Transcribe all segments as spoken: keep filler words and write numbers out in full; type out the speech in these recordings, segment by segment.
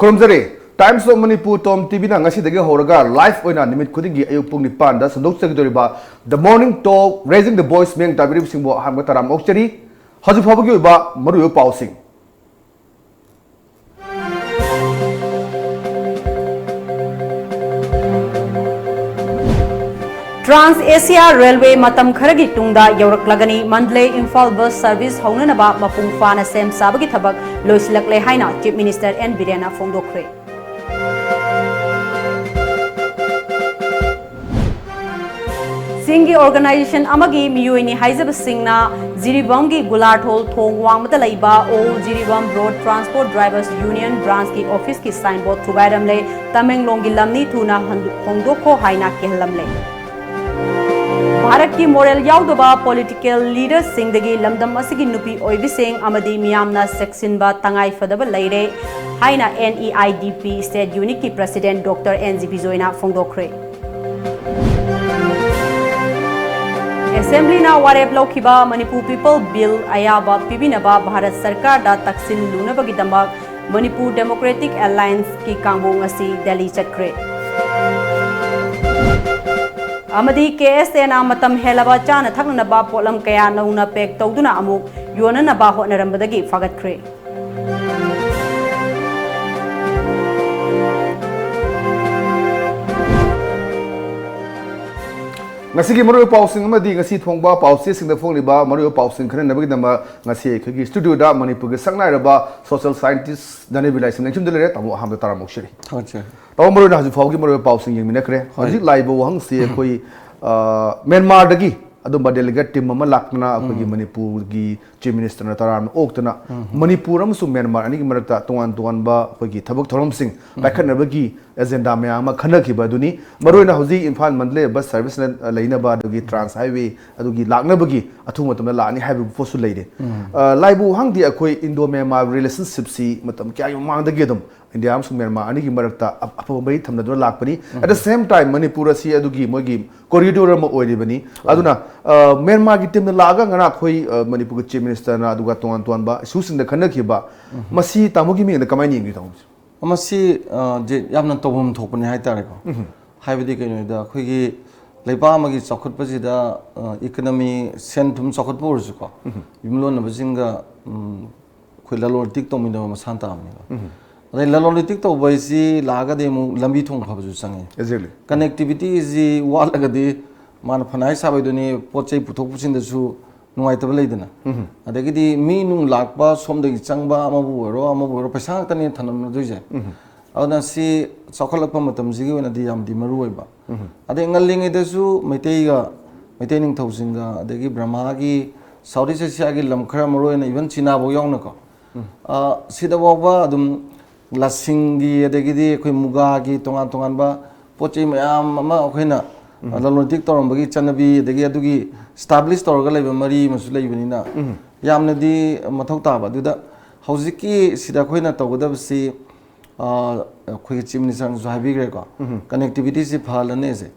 ꯈꯨꯔꯨꯝꯖꯔꯤ꯫ Times of Manipur ꯇꯣꯝ ꯇꯤꯚꯤꯅ ꯉꯁꯤꯗꯒꯤ ꯍꯧꯔꯒ live ꯑꯣꯏꯅ ꯅꯨꯃꯤꯠ ꯈꯨꯗꯤꯡꯒꯤ ꯑꯌꯨꯛ ꯄꯨꯡ ꯅꯤꯄꯥꯟꯗ ꯁꯟꯗꯣꯛꯆꯒꯗꯧꯔꯤꯕ The Morning Talk, Raising the Voice ꯃꯤꯌꯥꯝ ꯇꯥꯕꯤꯔꯤꯕꯁꯤꯡꯕꯨ ꯑꯍꯥꯟꯕ ꯇꯔꯥꯝꯅ ꯑꯣꯛꯆꯔꯤ꯫ ꯍꯧꯖꯤꯛ ꯐꯥꯎꯕꯒꯤ ꯑꯣꯏꯕ ꯃꯔꯨꯑꯣꯏꯕ ꯄꯥꯎꯁꯤꯡ꯫ Trans Asia Railway ꯃꯇꯝ ꯈꯔꯒꯤ ꯇꯨꯡꯗ ꯌꯧꯔꯛꯂꯒꯅꯤ꯫ ꯃꯟꯗꯂꯦ ꯏꯝꯐꯥꯜ bus service ꯍꯧꯅꯅꯕ ꯃꯄꯨꯡ ꯐꯥꯅ ꯁꯦꯝ ꯁꯥꯕꯒꯤ ꯊꯕꯛ ꯂꯣꯏꯁꯤꯜꯂꯛꯂꯦ ꯍꯥꯏꯅ Chief Minister N ꯕꯤꯔꯦꯟꯅ ꯐꯣꯡꯗꯣꯛꯈ꯭ꯔꯦ꯫ ꯆꯤꯡꯒꯤ organization ꯑꯃꯒꯤ ꯃꯤꯑꯣꯏꯅꯤ ꯍꯥꯏꯖꯕꯁꯤꯡꯅ ꯖꯤꯔꯤꯕꯥꯝꯒꯤ ꯒꯨꯂꯥꯊꯣꯜ ꯊꯣꯡ ꯋꯥꯡꯃꯗ ꯂꯩꯕ All Jiribam Road Transport Drivers Union branch ꯀꯤ office ꯀꯤ sign board ꯊꯨꯒꯥꯏꯔꯝꯂꯦ꯫ ꯇꯃꯦꯡꯂꯣꯡꯒꯤ ꯂꯝꯅꯤ ꯊꯨꯅ ꯍꯟ-, ꯍꯣꯡꯗꯣꯛꯈꯣ ꯍꯥꯏꯅ ꯀꯤꯍꯜꯂꯝꯂꯦ꯫ ꯚꯥꯔꯠꯀꯤ moral ꯌꯥꯎꯗꯕ political leader ꯁꯤꯡꯗꯒꯤ ꯂꯝꯗꯝ ꯑꯁꯤꯒꯤ ꯅꯨꯄꯤ ꯑꯣꯏꯕꯤꯁꯤꯡ ꯑꯃꯗꯤ ꯃꯤꯌꯥꯝꯅ ꯆꯦꯛꯁꯤꯟꯕ ꯇꯉꯥꯏ ꯐꯗꯕ ꯂꯩꯔꯦ ꯍꯥꯏꯅ N E I D P state unit ꯀꯤ president Doctor N G ꯕꯤꯖꯣꯏꯅ ꯐꯣꯡꯗꯣꯛꯈ꯭ꯔꯦ꯫ Assembly ꯅ ꯋꯥꯔꯦꯞ ꯂꯧꯈꯤꯕ Manipur People Bill ꯑꯌꯥꯕ ꯄꯤꯕꯤꯅꯕ ꯚꯥꯔꯠ ꯁꯔꯀꯥꯔꯗ ꯇꯛꯁꯤꯜꯂꯨꯅꯕꯒꯤꯗꯃꯛ Manipur Democratic Alliance ꯀꯤ ꯀꯥꯡꯕꯨ ꯉꯁꯤ ꯗꯦꯜꯂꯤ ꯆꯠꯈ꯭ꯔꯦ꯫ ꯑꯃꯗꯤ K S A ꯅ ꯃꯇꯝ ꯍꯦꯜꯂꯕ ꯆꯥꯅ ꯊꯛꯅꯅꯕ ꯄꯣꯠꯂꯝ ꯀꯌꯥ ꯅꯧꯅ pack ꯇꯧꯗꯨꯅ ꯑꯃꯨꯛ ꯌꯣꯟꯅꯅꯕ ꯍꯣꯠꯅꯔꯝꯕꯗꯒꯤ ꯐꯥꯒꯠꯈ꯭ꯔꯦ꯫ ꯉꯁꯤꯒꯤ ꯃꯔꯨꯑꯣꯏꯕ ꯄꯥꯎꯁꯤꯡ ꯑꯃꯗꯤ ꯉꯁꯤ ꯐꯣꯡꯕ ꯄꯥꯎꯆꯦꯁꯤꯡꯗ ꯐꯣꯡꯂꯤꯕ ꯃꯔꯨꯑꯣꯏꯕ ꯄꯥꯎꯁꯤꯡ ꯈꯟꯅꯅꯕꯒꯤꯗꯃꯛ ꯉꯁꯤ ꯑꯩꯈꯣꯏꯒꯤ studio ꯗ ꯃꯅꯤꯄꯨꯔꯒꯤ ꯁꯛꯅꯥꯏꯔꯕ social scientist ꯙꯅꯕꯤ ꯂꯥꯏꯁ꯭ꯔꯝ ꯂꯦꯡꯁꯤꯟꯗꯨꯅ ꯂꯩꯔꯦ꯫ ꯇꯥꯃꯣ, ꯑꯍꯥꯟꯕꯗ ꯇꯔꯥꯝꯅ ꯑꯣꯛꯆꯔꯤ꯫ ꯊꯥꯒꯠꯆꯔꯤ꯫ ꯇꯥꯃꯣ, ꯃꯔꯨꯑꯣꯏꯅ ꯍꯧꯖꯤꯛ ꯐꯥꯎꯒꯤ ꯃꯔꯨꯑꯣꯏꯕ ꯄꯥꯎꯁꯤꯡ ꯌꯦꯡꯃꯤꯟꯅꯈ꯭ꯔꯦ꯫ ꯍꯣꯏ꯫ ꯍꯧꯖꯤꯛ ꯂꯥꯛꯏꯕ ꯋꯥꯍꯪꯁꯤ ꯑꯩꯈꯣꯏ, ꯑ, ꯃ꯭ꯌꯥꯟꯃꯥꯔꯗꯒꯤ ꯑꯗꯨꯝꯕ delegate team ꯑꯃ ꯂꯥꯛꯇꯅ ꯑꯩꯈꯣꯏꯒꯤ ꯎꯝ꯫ ꯃꯅꯤꯄꯨꯔꯒꯤ Chief Minister ꯅ ꯇꯔꯥꯝꯅ ꯑꯣꯛꯇꯅ ꯎꯝ꯫ ꯃꯅꯤꯄꯨꯔ ꯑꯃꯁꯨꯡ ꯃ꯭ꯌꯥꯟꯃꯥꯔ ꯑꯅꯤꯒꯤ ꯃꯔꯛꯇ ꯇꯣꯉꯥꯟ ꯇꯣꯉꯥꯟꯕ ꯑꯩꯈꯣꯏꯒꯤ ꯊꯕꯛ ꯊꯧꯔꯝꯁꯤꯡ ꯎꯝ꯫ ꯄꯥꯏꯈꯠꯅꯕꯒꯤ agenda ꯃꯌꯥꯝ ꯑꯃ ꯈꯟꯅꯈꯤꯕ ꯑꯗꯨꯅꯤ꯫ ꯃꯔꯨꯑꯣꯏꯅ ꯍꯧꯖꯤꯛ ꯏꯝꯐꯥꯜ ꯃꯟꯗꯂꯦ bus service ꯅ ꯂꯩꯅꯕ, ꯑꯗꯨꯒꯤ trans highway ꯑꯗꯨꯒꯤ ꯂꯥꯛꯅꯕꯒꯤ ꯑꯊꯨꯕ ꯃꯇꯝꯗ ꯂꯥꯛꯑꯅꯤ ꯍꯥꯏꯕ ꯄꯣꯠꯁꯨ ꯂꯩꯔꯦ꯫ ꯎꯝ꯫ ꯑ, ꯂꯥꯛꯏꯕ ꯋꯥꯍꯪꯗꯤ ꯑꯩꯈꯣꯏ Indo Myanmar relationship ꯁꯤ ꯃꯇꯝ ꯀꯌꯥꯒꯤ ꯃꯃꯥꯡꯗꯒꯤ ꯑꯗꯨꯝ ꯏꯟꯗꯤꯌꯥ ꯑꯃꯁꯨꯡ ꯃ꯭ꯌꯥꯟꯃꯥꯔ ꯑꯅꯤꯒꯤ ꯃꯔꯛꯇ ꯑꯞ-, ꯑꯐꯕ ꯃꯔꯤ ꯊꯝꯅꯗꯨꯅ ꯂꯥꯛꯄꯅꯤ꯫ At the um. Same time, Manipur ꯑꯁꯤ ꯑꯗꯨꯒꯤ ꯃꯣꯏꯒꯤ corridor ꯑꯃ ꯑꯣꯏꯔꯤꯕꯅꯤ꯫ ꯍꯣꯏ꯫ ꯑꯗꯨꯅ, ꯑ, ꯃ꯭ꯌꯥꯟꯃꯥꯔꯒꯤ team ꯅ ꯂꯥꯛꯑꯒ ꯉꯔꯥꯡ ꯑꯩꯈꯣꯏ, ꯑ, ꯃꯅꯤꯄꯨꯔꯒꯤ Chief Minister ꯅ ꯑꯗꯨꯒ ꯇꯣꯉꯥꯟ ꯇꯣꯉꯥꯟꯕ issue ꯁꯤꯡꯗ ꯈꯟꯅꯈꯤꯕ, ꯎꯝ꯫ ꯃꯁꯤ ꯇꯥꯃꯣꯒꯤ ꯃꯤꯠꯌꯦꯡꯗ ꯀꯃꯥꯏꯅ ꯌꯦꯡꯒꯦ, ꯇꯥꯃꯣ? ꯃꯁꯤ ꯌꯥꯝꯅ ꯇꯧꯐꯝ ꯊꯣꯛꯄꯅꯤ ꯍꯥꯏꯇꯥꯔꯦꯀꯣ꯫ ꯍꯥꯏꯕꯗꯤ ꯀꯩꯅꯣꯗ ꯑꯩꯈꯣꯏꯒꯤ ꯂꯩꯕꯥꯛ ꯑꯃꯒꯤ ꯆꯥꯎꯈꯠꯄꯁꯤꯗ ꯏꯀꯅꯃꯤ, ꯁꯦꯟ ꯊꯨꯝ ꯆꯥꯎꯈꯠꯄ ꯑꯣꯏꯔꯁꯨꯀꯣ, ꯌꯨꯝꯂꯣꯟꯅꯕꯁꯤꯡꯒ ꯑꯩꯈꯣꯏ ꯂꯂꯣꯟ ꯏꯇꯤꯛ ꯇꯧꯃꯤꯟꯅꯕ ꯃꯁꯥꯟ ꯇꯥꯕꯅꯦꯕ꯫ ꯑꯗꯩ ꯂꯂꯣꯟ ꯏꯇꯤꯛ ꯇꯧꯕ ꯍꯥꯏꯁꯤ ꯂꯥꯛꯑꯒꯗꯤ ꯑꯃꯨꯛ ꯂꯝꯕꯤ ꯊꯣꯡ ꯐꯕꯁꯨ ꯆꯪꯉꯤ꯫ Exactly. ꯀꯅꯦꯛꯇꯤꯚꯤꯇꯤꯁꯤ ꯋꯥꯠꯂꯒꯗꯤ ꯃꯥꯅ ꯐꯅ ꯍꯥꯏ ꯁꯥꯕꯩꯗꯨꯅꯤ, ꯄꯣꯠ ꯆꯩ ꯄꯨꯊꯣꯛ ꯄꯨꯁꯤꯟꯗꯁꯨ ꯅꯨꯡꯉꯥꯏꯇꯕ ꯂꯩꯗꯅ꯫ ꯑꯗꯒꯤꯗꯤ ꯃꯤ ꯅꯨꯡ ꯂꯥꯛꯄ ꯁꯣꯝꯗꯒꯤ ꯆꯪꯕ, ꯑꯃꯕꯨ ꯑꯣꯏꯔꯣ ꯑꯃꯕꯨ ꯑꯣꯏꯔꯣ, ꯄꯩꯁꯥ ꯉꯥꯛꯇꯅꯦ ꯊꯅꯝꯅꯗꯣꯏꯁꯦ꯫ ꯑꯗꯨꯅ ꯁꯤ ꯆꯥꯎꯈꯠꯂꯛꯄ ꯃꯇꯝꯁꯤꯒꯤ ꯑꯣꯏꯅꯗꯤ ꯌꯥꯝꯗꯤ ꯃꯔꯨ ꯑꯣꯏꯕ꯫ ꯑꯗꯩ ꯉꯜꯂꯤꯉꯩꯗꯁꯨ ꯃꯩꯇꯩꯒ, ꯃꯩꯇꯩ ꯅꯤꯡꯊꯧꯁꯤꯡꯒ, ꯑꯗꯒꯤ ꯕ꯭ꯔꯍꯃꯥꯒꯤ, ꯁꯥꯎꯠ ꯏꯁ ꯑꯦꯁꯤꯌꯥꯒꯤ ꯂꯝ ꯈꯔ, ꯃꯔꯨ ꯑꯣꯏꯅ ꯏꯚꯟ ꯆꯤꯅꯥꯐꯧ ꯌꯥꯎꯅꯀꯣ, ꯁꯤꯗ ꯐꯥꯎꯕ ꯑꯗꯨꯝ ꯂꯁꯤꯡꯒꯤ, ꯑꯗꯒꯤꯗꯤ ꯑꯩꯈꯣꯏ ꯃꯨꯒꯥꯒꯤ, ꯇꯣꯉꯥꯟ ꯇꯣꯉꯥꯟꯕ ꯄꯣꯠ ꯆꯩ ꯃꯌꯥꯝ ꯑꯃ ꯑꯩꯈꯣꯏꯅ ꯂꯂꯣꯟ ꯏꯇꯤꯛ ꯇꯧꯔꯝꯕꯒꯤ ꯆꯠꯅꯕꯤ, ꯑꯗꯒꯤ ꯑꯗꯨꯒꯤ ꯏꯁꯇꯥꯕ꯭ꯂꯤꯁ ꯇꯧꯔꯒ ꯂꯩꯕ ꯃꯔꯤ ꯑꯃꯁꯨ ꯂꯩꯕꯅꯤꯅ ꯌꯥꯝꯅꯗꯤ ꯃꯊꯧ ꯇꯥꯕ꯫ ꯑꯗꯨꯗ ꯍꯧꯖꯤꯛꯀꯤ ꯁꯤꯗ ꯑꯩꯈꯣꯏꯅ ꯇꯧꯒꯗꯕꯁꯤ ꯑꯩꯈꯣꯏꯒꯤ ꯆꯤꯐ ꯃꯤꯅꯤꯁꯇꯔꯅꯁꯨ ꯍꯥꯏꯕꯤꯈ꯭ꯔꯦꯀꯣ, ꯀꯅꯦꯛꯇꯤꯚꯤꯇꯤꯁꯤ ꯐꯍꯜꯂꯅꯤꯁꯦ꯫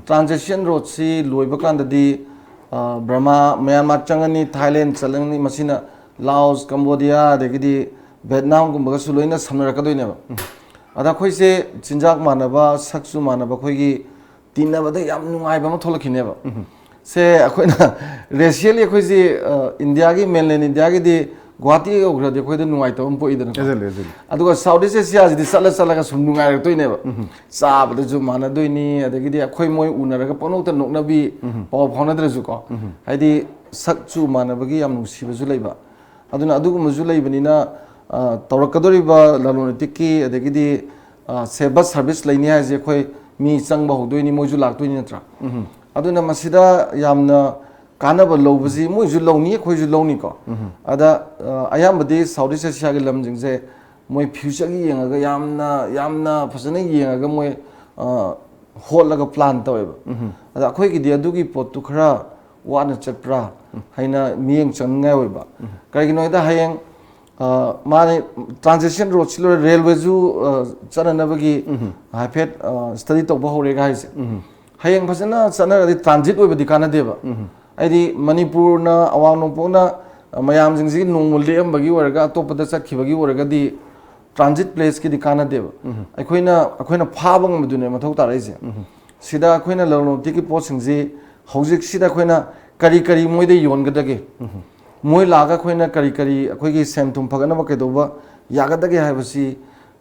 ꯇ꯭ꯔꯥꯟꯖꯤꯁꯟ ꯔꯣꯗꯁꯤ ꯂꯣꯏꯕ ꯀꯥꯟꯗꯗꯤ ꯕꯔꯃꯥ, ꯃꯌꯥꯟꯃꯥꯔ ꯆꯪꯉꯅꯤ, ꯊꯥꯏꯂꯦꯟ ꯆꯪꯉꯅꯤ, ꯃꯁꯤꯅ ꯂꯥꯑꯣꯁ, ꯀꯝꯕꯣꯗꯤꯌꯥ, ꯑꯗꯒꯤꯗꯤ ꯚꯦꯠꯅꯥꯝꯒꯨꯝꯕꯒꯁꯨ ꯂꯣꯏꯅ ꯁꯝꯅꯔꯛꯀꯗꯣꯏꯅꯦꯕ꯫ ꯑꯗ ꯑꯩꯈꯣꯏꯁꯦ ꯆꯤꯟꯖꯥꯛ ꯃꯥꯟꯅꯕ, ꯁꯛꯁꯨ ꯃꯥꯟꯅꯕ, ꯑꯩꯈꯣꯏꯒꯤ ꯇꯤꯟꯅꯕꯗ ꯌꯥꯝ ꯅꯨꯡꯉꯥꯏꯕ ꯑꯃ ꯊꯣꯛꯂꯛꯈꯤꯅꯦꯕ꯫ ꯁꯦ ꯑꯩꯈꯣꯏꯅ ꯔꯦꯁꯤꯌꯦꯜꯂꯤ ꯑꯩꯈꯣꯏꯁꯤ ꯏꯟꯗꯤꯌꯥꯒꯤ, ꯃꯦꯟꯂꯦꯟ ꯏꯟꯗꯤꯌꯥꯒꯤ ꯒꯨꯋꯥꯍꯥꯇꯤ ꯌꯧꯈ꯭ꯔꯗꯤ ꯑꯩꯈꯣꯏꯗ ꯅꯨꯡꯉꯥꯏꯇꯕ ꯑꯃ ꯄꯣꯛꯏꯗꯅ꯫ ꯑꯗꯨꯒ ꯁꯥꯎꯠ ꯏꯁ ꯑꯦꯁꯤꯌꯥꯁꯤꯗꯤ ꯆꯠꯂ ꯆꯠꯂꯒ ꯁꯨꯝ ꯅꯨꯡꯉꯥꯏꯔꯛꯇꯣꯏꯅꯦꯕ꯫ ꯆꯥꯕꯗꯁꯨ ꯃꯥꯟꯅꯗꯣꯏꯅꯤ, ꯑꯗꯒꯤꯗꯤ ꯑꯩꯈꯣꯏ ꯃꯣꯏ ꯎꯅꯔꯒ ꯄꯪꯅꯣꯛꯇ ꯅꯣꯛꯅꯕꯤ, ꯄꯥꯎ ꯐꯥꯎꯅꯗ꯭ꯔꯁꯨꯀꯣ꯫ ꯍꯥꯏꯗꯤ ꯁꯛꯁꯨ ꯃꯥꯟꯅꯕꯒꯤ ꯌꯥꯝ ꯅꯨꯡꯁꯤꯕꯁꯨ ꯂꯩꯕ꯫ ꯑꯗꯨꯅ ꯑꯗꯨꯒꯨꯝꯕꯁꯨ ꯂꯩꯕꯅꯤꯅ ꯇꯧꯔꯛꯀꯗꯧꯔꯤꯕ ꯂꯂꯣꯟ ꯏꯇꯤꯛꯀꯤ, ꯑꯗꯒꯤꯗꯤ ꯁꯦ ꯕꯁ ꯁꯥꯔꯚꯤꯁ ꯂꯩꯅꯤ ꯍꯥꯏꯁꯦ, ꯑꯩꯈꯣꯏ ꯃꯤ ꯆꯪꯕ ꯍꯧꯗꯣꯏꯅꯤ, ꯃꯣꯏꯁꯨ ꯂꯥꯛꯇꯣꯏꯅꯤ ꯅꯠꯇ꯭ꯔꯥ? ꯑꯗꯨꯅ ꯃꯁꯤꯗ ꯌꯥꯝꯅ ꯀꯥꯟꯅꯕ ꯂꯧꯕꯁꯤ ꯃꯣꯏꯁꯨ ꯂꯧꯅꯤ, ꯑꯩꯈꯣꯏꯁꯨ ꯂꯧꯅꯤꯀꯣ꯫ ꯑꯗ ꯑꯌꯥꯝꯕꯗꯤ ꯁꯥꯎꯠ ꯏꯁ ꯑꯦꯁꯤꯌꯥꯒꯤ ꯂꯝꯁꯤꯡꯁꯦ ꯃꯣꯏ ꯐ꯭ꯌꯨꯆꯔꯒꯤ ꯌꯦꯡꯉꯒ, ꯌꯥꯝꯅ ꯌꯥꯝꯅ ꯐꯖꯅ ꯌꯦꯡꯉꯒ ꯃꯣꯏ ꯍꯣꯠꯂꯒ ꯄ꯭ꯂꯥꯟ ꯇꯧꯋꯦꯕ꯫ ꯑꯗ ꯑꯩꯈꯣꯏꯒꯤꯗꯤ ꯑꯗꯨꯒꯤ ꯄꯣꯠꯇꯨ ꯈꯔ ꯋꯥꯅ ꯆꯠꯄ꯭ꯔꯥ ꯍꯥꯏꯅ ꯃꯤꯠꯌꯦꯡ ꯆꯪꯅꯤꯡꯉꯥꯏ ꯑꯣꯏꯕ꯫ ꯀꯔꯤꯒꯤꯅꯣ ꯍꯥꯏꯗ ꯍꯌꯦꯡ ꯃꯥꯅ ꯇ꯭ꯔꯥꯟꯖꯤꯁꯟ ꯔꯣꯗꯁꯤ ꯂꯣꯏꯔꯦ, ꯔꯦꯜꯋꯦꯁꯨ ꯆꯠꯅꯅꯕꯒꯤ ꯍꯥꯏꯐꯦꯠ ꯁ꯭ꯇꯗꯤ ꯇꯧꯕ ꯍꯧꯔꯦꯒ ꯍꯥꯏꯁꯦ꯫ ꯍꯌꯦꯡ ꯐꯖꯅ ꯆꯠꯅꯔꯗꯤ ꯇ꯭ꯔꯥꯟꯖꯤꯠ ꯑꯣꯏꯕꯗꯤ ꯀꯥꯟꯅꯗꯦꯕ꯫ ꯍꯥꯏꯗꯤ ꯃꯅꯤꯄꯨꯔꯅ, ꯑꯋꯥꯡ ꯅꯣꯡꯄꯣꯛꯅ ꯃꯌꯥꯝꯁꯤꯡꯁꯤꯒꯤ ꯅꯣꯡꯃ ꯂꯦꯛꯑꯝꯕꯒꯤ ꯑꯣꯏꯔꯒ ꯑꯇꯣꯞꯄꯗ ꯆꯠꯈꯤꯕꯒꯤ ꯑꯣꯏꯔꯒꯗꯤ ꯇ꯭ꯔꯥꯟꯖꯤꯠ ꯄ꯭ꯂꯦꯁꯀꯤꯗꯤ ꯀꯥꯟꯅꯗꯦꯕ꯫ ꯑꯩꯈꯣꯏꯅ ꯑꯩꯈꯣꯏꯅ ꯐꯥꯕ ꯉꯝꯕꯗꯨꯅꯦ ꯃꯊꯧ ꯇꯥꯔꯛꯏꯁꯦ꯫ ꯁꯤꯗ ꯑꯩꯈꯣꯏꯅ ꯂꯂꯣꯟ ꯏꯇꯤꯛꯀꯤ ꯄꯣꯠꯁꯤꯡꯁꯤ ꯍꯧꯖꯤꯛꯁꯤꯗ ꯑꯩꯈꯣꯏꯅ ꯀꯔꯤ ꯀꯔꯤ ꯃꯣꯏꯗ ꯌꯣꯟꯒꯗꯒꯦ, ꯃꯣꯏ ꯂꯥꯛꯑꯒ ꯑꯩꯈꯣꯏꯅ ꯀꯔꯤ ꯀꯔꯤ ꯑꯩꯈꯣꯏꯒꯤ ꯁꯦꯟ ꯊꯨꯝ ꯐꯒꯠꯅꯕ ꯀꯩꯗꯧꯕ ꯌꯥꯒꯗꯒꯦ ꯍꯥꯏꯕꯁꯤ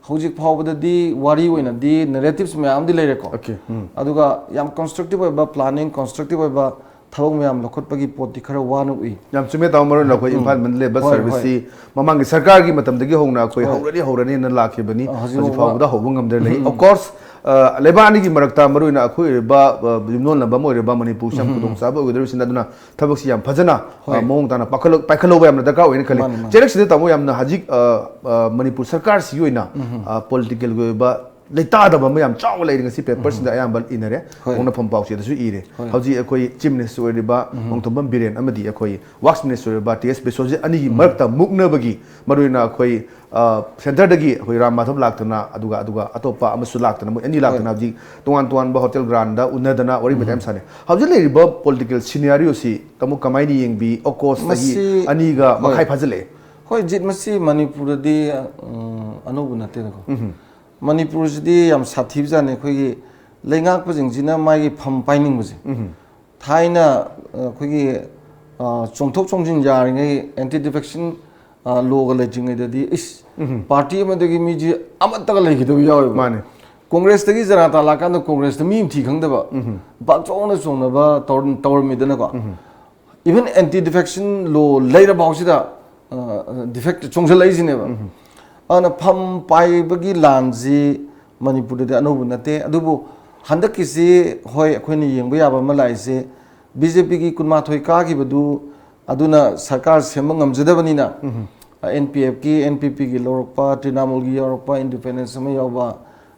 ꯍꯧꯖꯤꯛ ꯐꯥꯎꯕꯗꯗꯤ ꯋꯥꯔꯤ ꯑꯣꯏꯅꯗꯤ ꯅꯦꯔꯦꯇꯤꯞꯁ ꯃꯌꯥꯝꯗꯤ ꯂꯩꯔꯦꯀꯣ꯫ Okay. ꯎꯝ. ꯑꯗꯨꯒ ꯌꯥꯝ ꯀꯟꯁꯇ꯭ꯔꯛꯇꯤꯞ ꯑꯣꯏꯕ ꯄ꯭ꯂꯥꯅꯤꯡ, ꯀꯟꯁꯇ꯭ꯔꯛꯇꯤꯞ ꯑꯣꯏꯕ ꯊꯕꯛ ꯃꯌꯥꯝ ꯂꯧꯈꯠꯄꯒꯤ ꯄꯣꯠꯇꯤ ꯈꯔ ꯋꯥꯅ ꯎꯏ꯫ ꯌꯥꯝ ꯆꯨꯝꯃꯦ ꯇꯥꯃꯣ, ꯃꯔꯨ ꯑꯣꯏꯅ ꯑꯩꯈꯣꯏ ꯏꯝꯐꯥꯜ ꯃꯟꯗꯂꯦ ꯕꯁ ꯍꯣꯏ, ꯁꯔꯚꯤꯁꯁꯤ ꯃꯃꯥꯡꯒꯤ ꯁꯔꯀꯥꯔꯒꯤ ꯃꯇꯝꯗꯒꯤ ꯍꯧꯅ ꯑꯩꯈꯣꯏ ꯍꯣꯏ. ꯍꯧꯔꯅꯤ ꯍꯧꯔꯅꯤꯅ ꯂꯥꯛꯈꯤꯕꯅꯤ꯫ ꯑ, ꯍꯧꯖꯤꯛ ꯍꯧꯖꯤꯛ ꯐꯥꯎꯕ ꯐꯥꯎꯕꯗ ꯍꯧꯕ ꯉꯝꯗꯅ ꯂꯩ꯫ Of course, ꯑ, ꯂꯩꯕꯥꯛ ꯑꯅꯤꯒꯤ ꯃꯔꯛꯇ ꯃꯔꯨ ꯑꯣꯏꯅ ꯑꯩꯈꯣꯏ ꯑꯣꯏꯔꯤꯕ, ꯑ, ꯌꯨꯝꯂꯣꯟꯅꯕ ꯑꯃ ꯑꯣꯏꯔꯤꯕ ꯃꯅꯤꯄꯨꯔꯁꯤ ꯌꯥꯝ ꯈꯨꯗꯣꯡꯆꯥꯕ ꯑꯣꯏꯒꯗꯧꯔꯤꯁꯤꯅ, ꯑꯗꯨꯅ ꯊꯕꯛꯁꯤ ꯌꯥꯝ ꯐꯖꯅ, ꯑ, ꯍꯣꯏ. ꯃꯑꯣꯡ ꯇꯥꯅ ꯄꯥꯏꯈꯠꯂ-, ꯄꯥꯏꯈꯠꯍꯧꯕ ꯌꯥꯝꯅ ꯗꯔꯀꯥꯔ ꯑꯣꯏꯅ ꯈꯜꯂꯤ꯫ ꯃꯥꯅꯤ, ꯃꯥꯅꯤ. ꯆꯦꯔꯛꯁꯤꯗ ꯇꯥꯃꯣ ꯌꯥꯝꯅ ꯍꯧꯖꯤꯛ, ꯑ, ꯑ, ꯃꯅꯤꯄꯨꯔ ꯁꯔꯀꯥꯔꯁꯤꯒꯤ ꯑꯣꯏꯅ, ꯑ, ꯄꯣꯂꯤꯇꯤꯀꯦꯜꯒꯤ ꯑꯣꯏꯕ ꯂꯩꯇꯥꯗꯕ ꯑꯃ ꯌꯥꯝ ꯆꯥꯎꯅ ꯂꯩꯔꯤ꯫ ꯉꯁꯤ ꯄꯦꯄꯔꯁꯤꯡꯗ ꯑꯌꯥꯝꯕ ꯏꯅꯔꯦ꯫ ꯍꯣꯏ. ꯄꯣꯛꯅꯐꯝ ꯄꯥꯎꯆꯦꯗꯁꯨ ꯏꯔꯦ꯫ ꯍꯣꯏ. ꯍꯧꯖꯤꯛ ꯑꯩꯈꯣꯏ ꯆꯤꯐ ꯃꯤꯅꯤꯁꯇꯔ ꯑꯣꯏꯔꯤꯕ ꯅꯣꯡꯊꯣꯝꯕꯝ ꯕꯤꯔꯦꯟ ꯑꯃꯗꯤ ꯑꯩꯈꯣꯏ ꯋꯥꯛꯁ ꯃꯤꯅꯤꯁꯇꯔ ꯑꯣꯏꯔꯤꯕ ꯇꯤ ꯑꯦꯁ ꯕꯤꯁꯣꯖꯤꯠ ꯑꯅꯤꯒꯤ ꯃꯔꯛꯇ ꯃꯨꯛꯅꯕꯒꯤ, ꯃꯔꯨꯑꯣꯏꯅ ꯑꯩꯈꯣꯏ, ꯑ, ꯁꯦꯟꯇꯔꯗꯒꯤ ꯑꯩꯈꯣꯏ ꯔꯥꯝ ꯃꯥꯙꯕ ꯂꯥꯛꯇꯅ, ꯑꯗꯨꯒ, ꯑꯗꯨꯒ ꯑꯇꯣꯞꯄ ꯑꯃꯁꯨ ꯂꯥꯛꯇꯅ, ꯃꯣꯏ ꯑꯅꯤ ꯂꯥꯛꯇꯅ ꯍꯧꯖꯤꯛ ꯇꯣꯉꯥꯟ ꯇꯣꯉꯥꯟꯕ ꯍꯣꯇꯦꯜ ꯒ꯭ꯔꯥꯟꯗ ꯎꯅꯗꯅ ꯋꯥꯔꯤ ꯋꯥꯇꯥꯏ ꯌꯥꯝ ꯁꯥꯟꯅꯩ꯫ ꯍꯧꯖꯤꯛ ꯂꯩꯔꯤꯕ ꯄꯣꯂꯤꯇꯤꯀꯦꯜ ꯁꯤꯅꯥꯔꯤꯑꯣꯁꯤ ꯇꯥꯃꯣ ꯀꯃꯥꯏꯅ ꯌꯦꯡꯕꯤ? ꯑꯣꯀꯣꯁ ꯆꯍꯤ ꯃꯁꯤ ꯑꯅꯤꯒ ꯍꯣꯏ. ꯃꯈꯥꯏ ꯐꯥꯖꯤꯜꯂꯛꯑꯦ꯫ ꯍꯣꯏ, ꯖꯤꯠ, ꯃꯁꯤ ꯃꯅꯤꯄꯨꯔꯗꯗꯤ, ꯎꯝ, ꯑꯅꯧꯕ ꯅꯠꯇꯦꯗꯀꯣ꯫ ꯃꯅꯤꯄꯨꯔꯁꯤꯗꯤ ꯌꯥꯝ ꯁꯥꯊꯤꯕꯖꯥꯠꯅꯤ꯫ ꯑꯩꯈꯣꯏꯒꯤ ꯂꯩꯉꯥꯛꯄꯁꯤꯡꯁꯤꯅ ꯃꯥꯒꯤ ꯐꯝ ꯄꯥꯏꯅꯤꯡꯕꯁꯦ꯫ ꯊꯥꯏꯅ, ꯑ, ꯑꯩꯈꯣꯏꯒꯤ, ꯑ, ꯆꯣꯡꯊꯣꯛ ꯆꯣꯡꯁꯤꯟ ꯌꯥꯔꯤꯉꯩ, ꯑꯦꯟꯇꯤ ꯗꯤꯐꯦꯛꯁꯟ, ꯑ, ꯂꯣꯒ ꯂꯩꯇ꯭ꯔꯤꯉꯩꯗꯗꯤ, ꯏꯁ, ꯄꯥꯔꯇꯤ ꯑꯃꯗꯒꯤ ꯃꯤꯁꯤ ꯑꯃꯠꯇꯒ ꯂꯩꯈꯤꯗꯕ ꯌꯥꯎꯋꯦꯕ꯫ ꯃꯥꯅꯦ. ꯀꯣꯡꯒ꯭ꯔꯦꯁꯇꯒꯤ ꯖꯅꯥꯇꯥ ꯂꯥꯛꯀꯥꯟꯗ ꯀꯣꯡꯒ꯭ꯔꯦꯁꯇ ꯃꯤ ꯑꯃ ꯊꯤ ꯈꯪꯗꯕ, ꯄꯥꯛ ꯆꯥꯎꯅ ꯆꯣꯡꯅꯕ ꯇꯧꯔ-, ꯇꯧꯔꯝꯃꯤꯗꯅꯀꯣ꯫ ꯏꯚꯟ ꯑꯦꯟꯇꯤ ꯗꯤꯐꯦꯛꯁꯟ ꯂꯣ ꯂꯩꯔ ꯐꯥꯎꯁꯤꯗ, ꯑ, ꯗꯤꯐꯦꯛ ꯆꯣꯡꯁꯤꯜꯂꯛꯏꯁꯤꯅꯦꯕ꯫ ꯑꯗꯨꯅ ꯐꯝ ꯄꯥꯏꯕꯒꯤ ꯂꯥꯟꯁꯤ ꯃꯅꯤꯄꯨꯔꯗꯗꯤ ꯑꯅꯧꯕ ꯅꯠꯇꯦ꯫ ꯑꯗꯨꯕꯨ ꯍꯟꯗꯛꯀꯤꯁꯤ, ꯍꯣꯏ, ꯑꯩꯈꯣꯏꯅ ꯌꯦꯡꯕ ꯌꯥꯕ ꯑꯃ ꯂꯥꯛꯏꯁꯦ, ꯕꯤ ꯖꯦ ꯄꯤꯒꯤ ꯀꯨꯟꯃꯥꯊꯣꯏ ꯀꯥꯈꯤꯕꯗꯨ, ꯑꯗꯨꯅ ꯁꯔꯀꯥꯔ ꯁꯦꯝꯕ ꯉꯝꯖꯗꯕꯅꯤꯅ, ꯑꯦꯟ ꯄꯤ ꯑꯦꯐꯀꯤ, ꯑꯦꯟ ꯄꯤ ꯄꯤꯒꯤ ꯂꯧꯔꯛꯄ, ꯇ꯭ꯔꯤꯅꯥꯃꯨꯜꯒꯤ ꯌꯥꯎꯔꯛꯄ, ꯏꯟꯗꯤꯄꯦꯟꯗꯦꯟꯁ ꯑꯃ ꯌꯥꯎꯕ,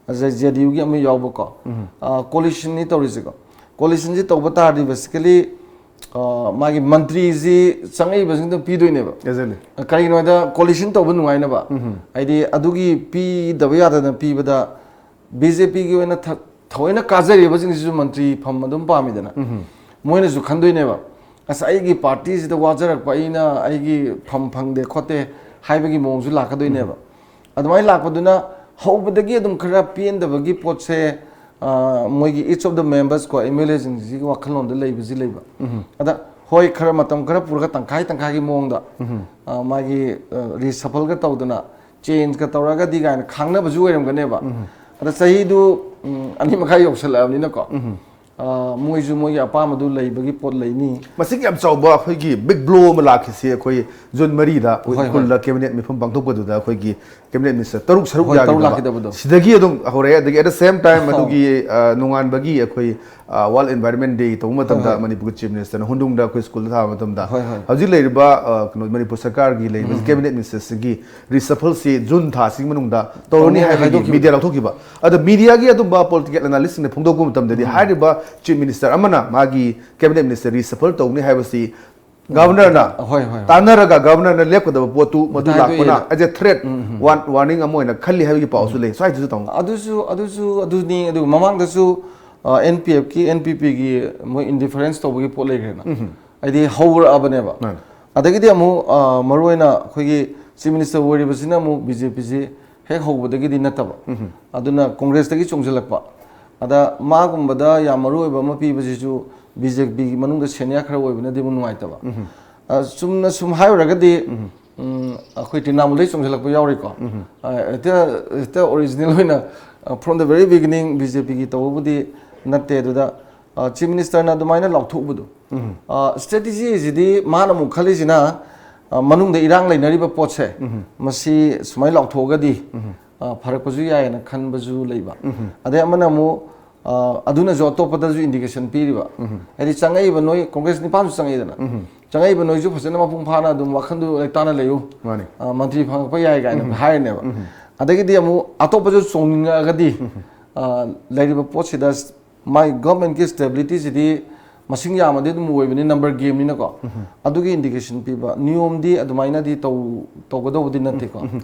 ꯉꯁꯥꯏ ꯖꯦ ꯗꯤ ꯌꯨꯒꯤ ꯑꯃ ꯌꯥꯎꯕꯀꯣ, ꯑ, ꯀꯣꯂꯤꯁꯟꯅꯤ ꯇꯧꯔꯤꯁꯦꯀꯣ꯫ ꯀꯣꯂꯤꯁꯟꯁꯤ ꯇꯧꯕ ꯇꯥꯔꯗꯤ, ꯕꯦꯁꯤꯀꯦꯂꯤ, ꯑ, ꯃꯥꯒꯤ ꯃꯟꯇ꯭ꯔꯤꯁꯤ ꯆꯪꯉꯛꯏꯕꯁꯤꯡꯗ ꯄꯤꯗꯣꯏꯅꯦꯕ꯫ Exactly. ꯀꯔꯤꯒꯤꯅꯣ ꯍꯥꯏꯗ, ꯀꯣꯂꯤꯁꯟ ꯇꯧꯕ ꯅꯨꯡꯉꯥꯏꯅꯕ, ꯍꯥꯏꯗꯤ ꯑꯗꯨꯒꯤ ꯄꯤꯗꯕ ꯌꯥꯗꯅ ꯄꯤꯕꯗ ꯕꯤ ꯖꯦ ꯄꯤꯒꯤ ꯑꯣꯏꯅ ꯊ-, ꯊꯑꯣꯏꯅ ꯀꯥꯖꯔꯤꯕꯁꯤꯡꯁꯤꯁꯨ ꯃꯟꯇ꯭ꯔꯤ ꯐꯝ ꯑꯗꯨꯝ ꯄꯥꯝꯃꯤꯗꯅ꯫ ꯃꯣꯏꯅꯁꯨ ꯈꯟꯗꯣꯏꯅꯦꯕ, "ꯑꯁ, ꯑꯩꯒꯤ ꯄꯥꯔꯇꯤꯁꯤꯗ ꯋꯥꯖꯔꯛꯄ, ꯑꯩꯅ ꯑꯩꯒꯤ ꯐꯝ ꯐꯪꯗꯦ ꯈꯣꯠꯇꯦ" ꯍꯥꯏꯕꯒꯤ ꯃꯑꯣꯡꯁꯨ ꯂꯥꯛꯀꯗꯣꯏꯅꯦꯕ꯫ ꯑꯗꯨꯃꯥꯏꯅ ꯂꯥꯛꯄꯗꯨꯅ ꯍꯧꯕꯗꯒꯤ ꯑꯗꯨꯝ ꯈꯔ ꯄꯦꯟꯗꯕꯒꯤ ꯄꯣꯠꯁꯦ, ꯑ, ꯃꯣꯏꯒꯤ each of the members ꯀꯣ, MLAꯁꯤꯡꯁꯤꯒꯤ ꯋꯥꯈꯜꯂꯣꯟꯗ ꯂꯩꯕꯁꯤ ꯂꯩꯕ꯫ ꯑꯗ ꯍꯣꯏ, ꯈꯔ ꯃꯇꯝ ꯈꯔ ꯄꯨꯔꯒ ꯇꯪꯈꯥꯏ ꯇꯪꯈꯥꯏꯒꯤ ꯃꯑꯣꯡꯗ, ꯑ, ꯃꯥꯒꯤ, ꯑ, reshuffleꯒ ꯇꯧꯗꯅ changeꯒ ꯇꯧꯔꯒꯗꯤ ꯀꯥꯏꯅ ꯈꯥꯡꯅꯕꯁꯨ ꯑꯣꯏꯔꯝꯒꯅꯦꯕ꯫ ꯑꯗ ꯆꯍꯤꯗꯨ, ꯎꯝ, ꯑꯅꯤ ꯃꯈꯥꯏ ꯌꯧꯁꯜꯂꯛꯑꯕꯅꯤꯅꯀꯣ, ꯑ, ꯃꯣꯏꯁꯨ ꯃꯣꯏꯒꯤ ꯑꯄꯥꯝꯕꯗꯨ ꯂꯩꯕꯒꯤ ꯄꯣꯠ ꯂꯩꯅꯤ꯫ ꯃꯁꯤꯒꯤ ꯌꯥꯝ ꯆꯥꯎꯕ ꯑꯩꯈꯣꯏꯒꯤ big blow ꯑꯃ ꯂꯥꯛꯈꯤꯁꯦ, ꯑꯩꯈꯣꯏ June ꯃꯔꯤꯗ ꯑꯩꯈꯣꯏ ꯍꯣꯏ, ꯍꯣꯏ꯫ ꯎꯈ꯭ꯔꯨꯜꯗ cabinet ꯃꯤꯐꯝ ꯄꯥꯡꯊꯣꯛꯄꯗꯨꯗ ꯑꯩꯈꯣꯏꯒꯤ cabinet minister ꯇꯔꯨꯛ ꯁꯔꯨꯛ ꯍꯣꯏ, ꯇꯔꯨꯛ ꯌꯥꯈꯤꯗꯕ꯫ ꯂꯥꯛꯈꯤꯗꯕꯗꯣ꯫ ꯁꯤꯗꯒꯤ ꯑꯗꯨꯝ ꯍꯧꯔꯛꯑꯦ꯫ ꯑꯗꯒꯤ at the same time ꯑꯣ꯫ ꯑꯗꯨꯒꯤ, ꯑ, ꯅꯣꯡꯉꯥꯟꯕꯒꯤ ꯑꯩꯈꯣꯏ, ꯑ, World Environment Day ꯇꯧꯕ ꯃꯇꯝꯗ ꯍꯣꯏ, ꯍꯣꯏ꯫ ꯃꯅꯤꯄꯨꯔꯒꯤ chief ministerꯅ ꯍꯨꯟꯗꯨꯡꯗ ꯑꯩꯈꯣꯏ ꯁ꯭ꯀꯨꯜꯗ ꯊꯥꯕ ꯃꯇꯝꯗ ꯍꯣꯏ, ꯍꯣꯏ꯫ ꯍꯧꯖꯤꯛ ꯂꯩꯔꯤꯕ, ꯑ, ꯀꯩꯅꯣ, ꯃꯅꯤꯄꯨꯔ ꯁꯔꯀꯥꯔꯒꯤ ꯂꯩꯔꯤꯕ cabinet ministerꯁꯤꯡꯒꯤ reshuffleꯁꯤ June ꯊꯥꯁꯤꯒꯤ ꯃꯅꯨꯡꯗ ꯇꯧꯔꯅꯤ ꯇꯧꯅꯤ ꯍꯥꯏꯕꯒꯤ ꯍꯥꯏꯗꯣꯛꯈꯤꯕ꯫ Media ꯂꯧꯊꯣꯛꯈꯤꯕ꯫ ꯑꯗꯣ mediaꯒꯤ ꯑꯗꯨꯝꯕ political analystꯁꯤꯡꯅ ꯐꯣꯡꯗꯣꯛꯄ ꯃꯇꯝꯗꯗꯤ ꯍꯥꯏꯔꯤꯕ chief minister ꯑꯃꯅ ꯃꯥꯒꯤ cabinet minister reshuffle ꯇꯧꯅꯤ ꯍꯥꯏꯕꯁꯤ governorꯅ ꯍꯣꯏ, ꯍꯣꯏ, ꯍꯣꯏ꯫ ꯇꯥꯟꯅꯔꯒ governorꯅ ꯂꯦꯞꯀꯗꯕ ꯄꯣꯠꯇꯨ ꯃꯗꯨ ꯍꯥꯏꯗꯣꯛꯑꯦꯅ꯫ ꯂꯥꯛꯄꯅ as a threat, um, um, um. Warn-, warning ꯑꯃ ꯑꯣꯏꯅ ꯈꯜꯂꯤ ꯍꯥꯏꯕꯒꯤ ꯄꯥꯎꯁꯨ ꯂꯩ꯫ ꯁ꯭ꯋꯥꯏꯗꯁꯨ ꯇꯧꯅ꯫ ꯑꯗꯨꯁꯨ, ꯑꯗꯨꯁꯨ ꯑꯗꯨꯅꯤ꯫ ꯑꯗꯨꯒ ꯃꯃꯥꯡꯗꯁꯨ, ꯑ, NPFꯀꯤ, NPPꯒꯤ ꯃꯣꯏ indifference ꯇꯧꯕꯒꯤ ꯄꯣꯠ ꯂꯩꯈ꯭ꯔꯦꯅ꯫ ꯍꯥꯏꯗꯤ ꯍꯧꯔꯛꯑꯕꯅꯦꯕ꯫ ꯃꯥꯅꯦ꯫ ꯑꯗꯒꯤꯗꯤ ꯑꯃꯨꯛ, ꯑ, ꯃꯔꯨꯑꯣꯏꯅ ꯑꯩꯈꯣꯏꯒꯤ chief minister ꯑꯣꯏꯔꯤꯕꯁꯤꯅ ꯑꯃꯨꯛ BJPꯁꯤ ꯍꯦꯛ ꯍꯧꯕꯗꯒꯤꯗꯤ ꯅꯠꯇꯕ꯫ ꯑꯗꯨꯅ Congressꯇꯒꯤ ꯆꯣꯡꯁꯤꯜꯂꯛꯄ꯫ ꯑꯗ ꯃꯥꯒꯨꯝꯕꯗ ꯌꯥꯝ ꯃꯔꯨ ꯑꯣꯏꯕ ꯑꯃ ꯄꯤꯕꯁꯤꯁꯨ BJPꯒꯤ ꯃꯅꯨꯡꯗ senior ꯈꯔ ꯑꯣꯏꯕꯅꯗꯤ ꯑꯃꯨꯛ ꯅꯨꯡꯉꯥꯏꯇꯕ꯫ ꯑ, ꯆꯨꯝꯅ ꯁꯨꯝ ꯍꯥꯏꯔꯨꯔꯒꯗꯤ, ꯎꯝ, ꯑꯩꯈꯣꯏ ꯇ꯭ꯔꯤꯅꯥꯃꯨꯜꯗꯒꯤ ꯆꯣꯡꯁꯤꯜꯂꯛꯄ ꯌꯥꯎꯔꯤꯀꯣ꯫ ꯑ, ꯍꯦꯛꯇ, ꯍꯦꯛꯇ original ꯑꯣꯏꯅ, ꯑ, from the very beginning BJPꯒꯤ ꯇꯧꯕꯕꯨꯗꯤ ꯅꯠꯇꯦ꯫ ꯑꯗꯨꯗ, ꯑ, chief ministerꯅ ꯑꯗꯨꯃꯥꯏꯅ ꯂꯥꯎꯊꯣꯛꯎꯕꯗꯣ꯫ ꯑ, strategyꯁꯤꯗꯤ ꯃꯥꯅ ꯑꯃꯨꯛ ꯈꯜꯂꯤꯁꯤꯅ, ꯑ, ꯃꯅꯨꯡꯗ ꯏꯔꯥꯡ ꯂꯩꯅꯔꯤꯕ ꯄꯣꯠꯁꯦ, ꯃꯁꯤ ꯁꯨꯃꯥꯏꯅ ꯂꯥꯎꯊꯣꯛꯑꯒꯗꯤ, ꯑ, ꯐꯔꯛꯄꯁꯨ ꯌꯥꯏꯌꯦꯅ ꯈꯟꯕꯁꯨ ꯂꯩꯕ꯫ ꯑꯗꯩ ꯑꯃꯅ ꯑꯃꯨꯛ, ꯑ, ꯑꯗꯨꯅꯁꯨ ꯑꯇꯣꯞꯄꯗꯁꯨ indication ꯄꯤꯔꯤꯕ꯫ ꯍꯥꯏꯗꯤ ꯆꯪꯉꯛꯏꯕ ꯅꯣꯏ Congress ꯅꯤꯄꯥꯟꯁꯨ ꯆꯪꯉꯛꯏꯗꯅ꯫ ꯆꯪꯉꯛꯏꯕ ꯅꯣꯏꯁꯨ ꯐꯖꯅ ꯃꯄꯨꯡ ꯐꯥꯅ ꯑꯗꯨꯝ ꯋꯥꯈꯜꯗꯨ ꯂꯩꯇꯥꯅ ꯂꯩꯌꯨ꯫ ꯃꯥꯅꯤ꯫ ꯑ, ꯃꯟꯇ꯭ꯔꯤ ꯐꯪꯉꯛꯄ ꯌꯥꯏ ꯀꯥꯏꯅ ꯍꯥꯏꯔꯤꯅꯦꯕ꯫ ꯑꯗꯒꯤꯗꯤ ꯑꯃꯨꯛ ꯑꯇꯣꯞꯄꯁꯨ ꯆꯣꯡꯅꯤꯡꯉꯛꯑꯒꯗꯤ, ꯑ, ꯂꯩꯔꯤꯕ ꯄꯣꯠꯁꯤꯗ ꯃꯥꯏ governmentꯀꯤ stabilityꯁꯤꯗꯤ ꯃꯁꯤꯡ ꯌꯥꯝꯃꯗꯤ ꯑꯗꯨꯝ ꯑꯣꯏꯕꯅꯤ, number gameꯅꯤꯅꯀꯣ꯫ ꯑꯗꯨꯒꯤ indication ꯄꯤꯕ ꯅꯤꯌꯣꯝꯗꯤ ꯑꯗꯨꯃꯥꯏꯅꯗꯤ ꯇꯧ-, ꯇꯧꯒꯗꯧꯕꯗꯤ ꯅꯠꯇꯦꯀꯣ꯫